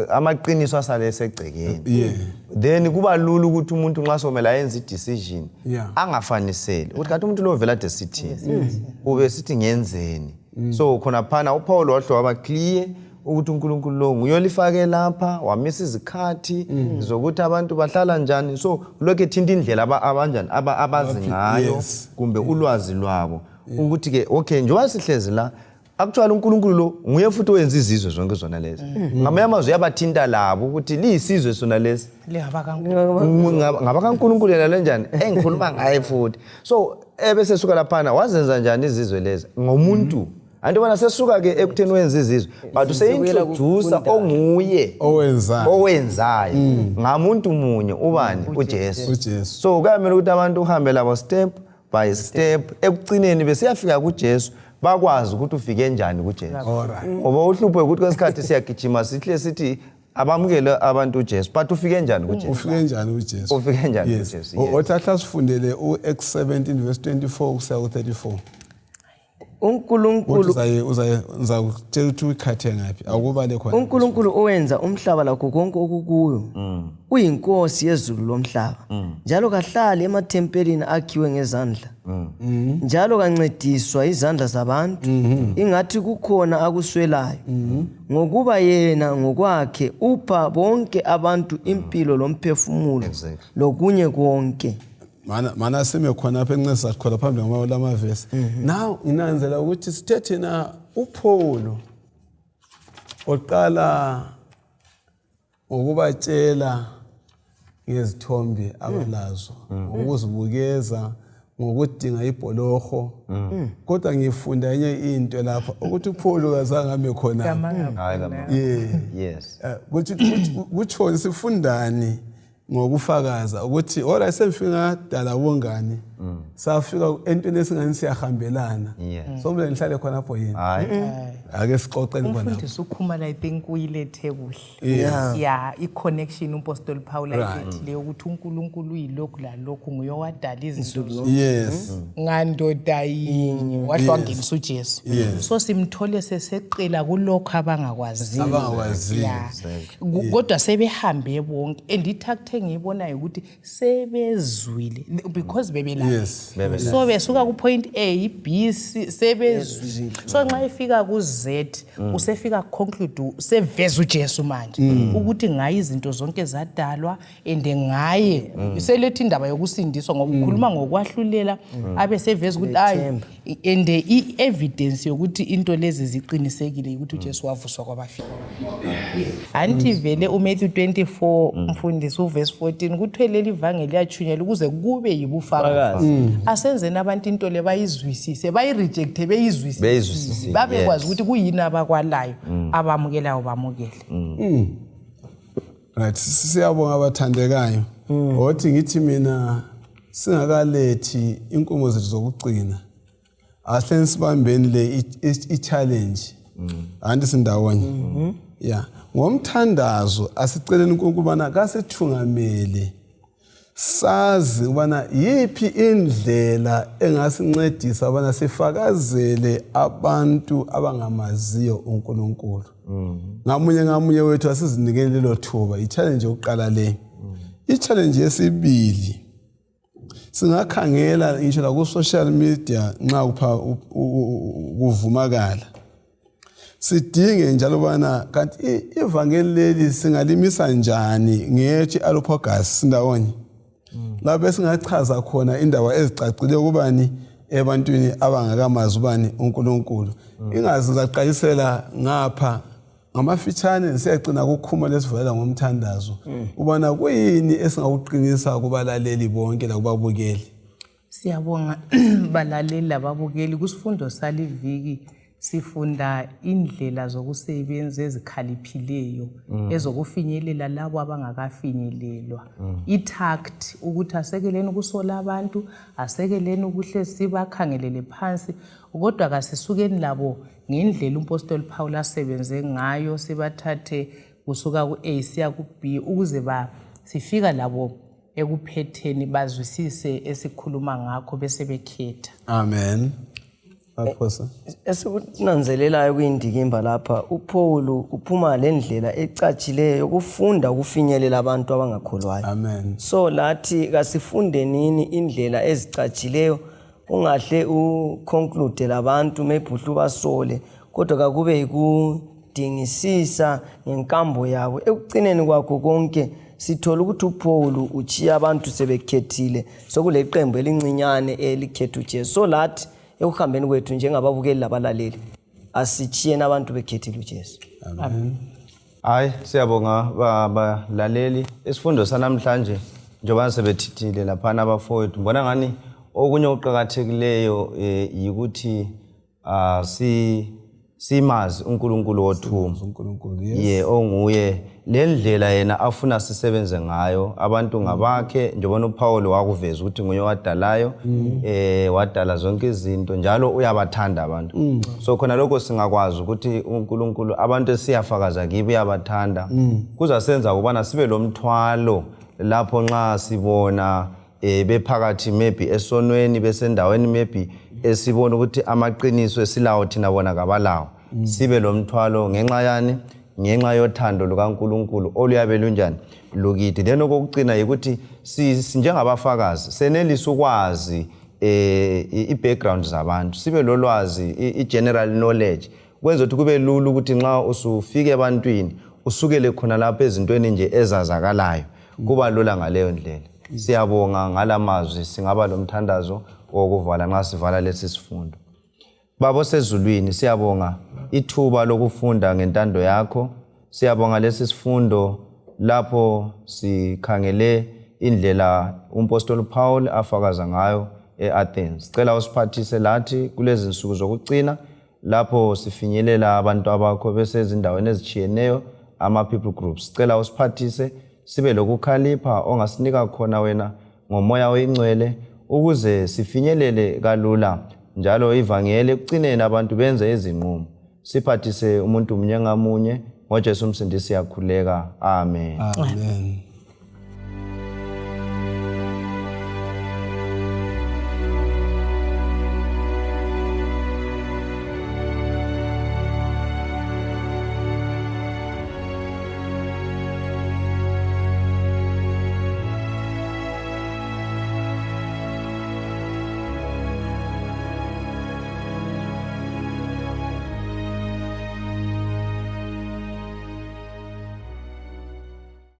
B: amaqiniso asale esegcekeni. Then kuba lula ukuthi umuntu nxa somele ayenze i-decision angafaniseli ukuthi kanti umuntu lo vele ade sithini, ube sithi ngenzeni. So khona phana uPaul wahle waba clear ukuthi uNkulunkulu lo nguye olifake lapha, wamisa izikhathi zokuthi abantu bahlala njani. So lokhu ethinta indlela abanjani abazi ngayo kumbe ulwazi lwabo ukuthi ke okay, njengoba sihlezi la, actually uNkulunkulu lo nguye futhi owenza izizwe zonke zona lezi. Ngamanye amazwi uyabathinta labo ukuthi liyisizwe sona lesi ngabakaNkulunkulu yena lenjani engikhuluma ngaye futhi. So ebese suka laphana wazenza njani izizwe lezi ngomuntu. Anti bona sesuka ke ekutheni wenza izizwe, but useintroduce onguye
A: owenzayo,
B: owenzayo ngamuntu munye, ubani? UJesu.
A: UJesu.
B: So kuyamele ukuthi abantu uhambe labo step by step, ekucineni besiyafika kuJesu, bakwazi ukuthi ufike njani kuJesu.
A: Alright.
B: Ngoba uhlupho ukuthi kwesikhathi siyagijima sihle sithi abamukele abantu uJesu, but ufike njani kuJesu?
A: Ufike njani uJesu?
B: Ufike njani kuJesu? Yes.
A: Othi ahla sifundele uActs 17 verse 24 kusiya ku34.
D: uNkulunkulu
A: uzaye ngizakutshela ukuthi uyikhathe ngaphi, akubale khona.
D: uNkulunkulu owenza umhlaba lakho konke okukuyo uyinkosi yezulu lomhlaba, njalo kahlali emathempelini akhiwe ngezandla, njalo kancediswa izandla zabantu ingathi kukhona akuswelayo, ngokuba yena ngokwakhe upha bonke abantu impilo lomphefumulo lokunye konke.
A: Mana sime khona apha encesa khona phambili ngama lamavesi. Now nginanzela ukuthi sithe thina uPaul oqala ngokubatshela ngezithombe abalazo, ngokuzibukeza, ngokudinga ibholoho, kodwa ngifunda enye into lapha ukuthi uPaul kazange ame khona.
B: Hayi kama.
A: Yeah. Kutsho sifundani ngokufakaza ukuthi ora semfika dala bongani, safika entweni esingani siyahambelana. So mina ngihlale khonapho yini?
B: Hayi.
A: Ake sixoxeni khonapho.
C: Umfundisi uKhumalo, I think uyilethe kuhle. Ya, i-connection umpostoli Paul ayilethileyo ukuthi uNkulunkulu uyilokhu lalokhu, nguye owadala izinto zonke ngandoda yinye, wahle wangenisa uJesu. So simthole seseqela kulokhu abangakwaziyo.
A: Abangakwaziyo.
C: Yeah. Kodwa sebehambe bonke, and ithakthe engiyibonayo ukuthi sebezwile because bebelapha. So besuka ku-point A, B, C, sebezwile. So nxa efika ku-Z usefika conclude, seveza uJesu manje ukuthi ngaye izinto zonke zadalwa, and ngaye seletha indaba yokusindiswa ngoba ukhuluma ngokwahlulela, abe seveza ukuthi hayi, and i-evidence yokuthi into lezi ziqinisekile ukuthi uJesu wavuswa kwabafile. Anti vele uMatthew 24, mfundisi, uverse 14 kuthiwe leli vangeli liyatshunyelwa ukuze kube yibufakazi. Asenzeni abantu into le bayizwisise, bayirejecte, beyizwisise,
B: Beyizwisisile,
C: babekwazi
B: yes.
C: ukuthi kuyini abakwalayo, abamukelayo bamukele.
A: Right, siyabonga abathandekayo. Othi ngithi mina singakalethi inkomo zethu zokugcina, ahle sibambeni le i-challenge. Anti sindawonye. Yeah, ngomthandazo asiceleni uNkulunkulu bana kasithungamele, sazi ubana yiphi indlela engasincedisa ubana sifakazele abantu abangamaziyo uNkulunkulu. Ngamunye ngamunye wethu asizinikele lelo thuba. I-challenge yokuqala le. I-challenge yesibili, singakhangela ngisho la ku-social media nxa kupha kuvumakala, sidinge njalo bana kanti ivangeli leli singalimisa njani ngethi Areopagus sindawonye, lapho esingachaza khona indaba ezicacile ukubani. Ebantwini abangakamazi ubani uNkulunkulu. Ingazi ngizaqalisela ngapha ngamafitshane siyagcina kukhuma lesivalela ngomthandazo. Ubana kuyini esingakuqinisa kubalaleli bonke lakubabukeli?
C: Siyabonga balaleli lababukeli. Kusifundo saliviki sifunda indlela zokusebenza ezikhaliphileyo ezokufinyelela labo abangakafinyelelwa. I-tact ukuthi asekeleni ukusola abantu, asekeleni ukuhle sibakhangelele phansi, kodwa kasisukeni labo ngendlela umpostoli Paul asebenze ngayo, sibathathe kusuka ku-A siya ku-B ukuze ba sifika labo ekuphetheni bazwisise esikhuluma ngakho bese bekhetha.
A: Amen. Baphosa.
D: Esikunanzelelayo kuyindikimba lapha, uPaul uphuma lendlela ecatshileyo yokufunda ukufinyelela abantu abangakholwayo.
A: Amen.
D: So lathi kasifundenini indlela ezicatshileyo, ungahle uconclude labantu maybe uhle ubasole, kodwa kakube yikudingisisa ngenkambo yabo. Ekucineni kwakho konke sithola ukuthi uPaul utshiya abantu sebekhethile, sokuleqembu elincinyane elikhetha uJesu. So lathi ekuhambeni kwethu njengababukeli labalaleli asitshiyeni abantu bekhethile uJesu.
A: Amen.
B: Hayi, siyabonga balaleli. Isifundo sanamhlanje njengoba sebethithile laphana abafowethu, ngibona ngani okunye okuqakathekileyo yikuthi simazi uNkulunkulu wothumo.
A: uNkulunkulu, yes.
B: Ye, onguye le ndlela yena afuna sisebenze ngayo. Abantu ngabakhe, njengoba uPaul wakuveza ukuthi nguye owadalayo, wadala zonke izinto njalo uyabathanda abantu. So khona lokho singakwazi ukuthi uNkulunkulu abantu esiyafakaza kibo uyabathanda, kuzasenza ukubana sibe lomthwalo lapho nxa sibona bephakathi maybe esonweni, besendaweni maybe esibona ukuthi amaqiniso esilawo thina bona kabalawo. Sibe lomthwalo ngenxa yani? Ngenxa yothando lukaNkulunkulu oluyabe lunjani lukithi. Then okokugcina yikuthi njengabafakazi senelisa ukwazi i-background zabantu, sibe lolwazi, i-general knowledge, kwenza ukuthi kube lula ukuthi nxa usufika ebantwini usukele khona lapho ezintweni nje ezazakalayo, kuba lula ngaleyo ndlela. Siyabonga ngalamazwi. Singaba lomthandazo wokuvala nxa sivala lesi sifundo. Baba osezulwini, siyabonga ithuba lokufunda ngentando yakho. Siyabonga lesi sifundo lapho sikhangele indlela umpostoli Paul afakaza ngayo eAthens. Cela usiphathise lathi kulezi nsuku zokucina lapho sifinyelela abantu abakho besezindaweni ezitshiyeneyo, ama-people groups. Cela usiphathise sibe lokukhalipha ongasinika khona wena ngomoya oyingcwele, ukuze sifinyelele kalula njalo ivangeli ekucineni abantu benze izinqumo. Siphathise umuntu munye ngamunye ngoJesu umsindisi, siyakhuleka. Amen.
A: Amen.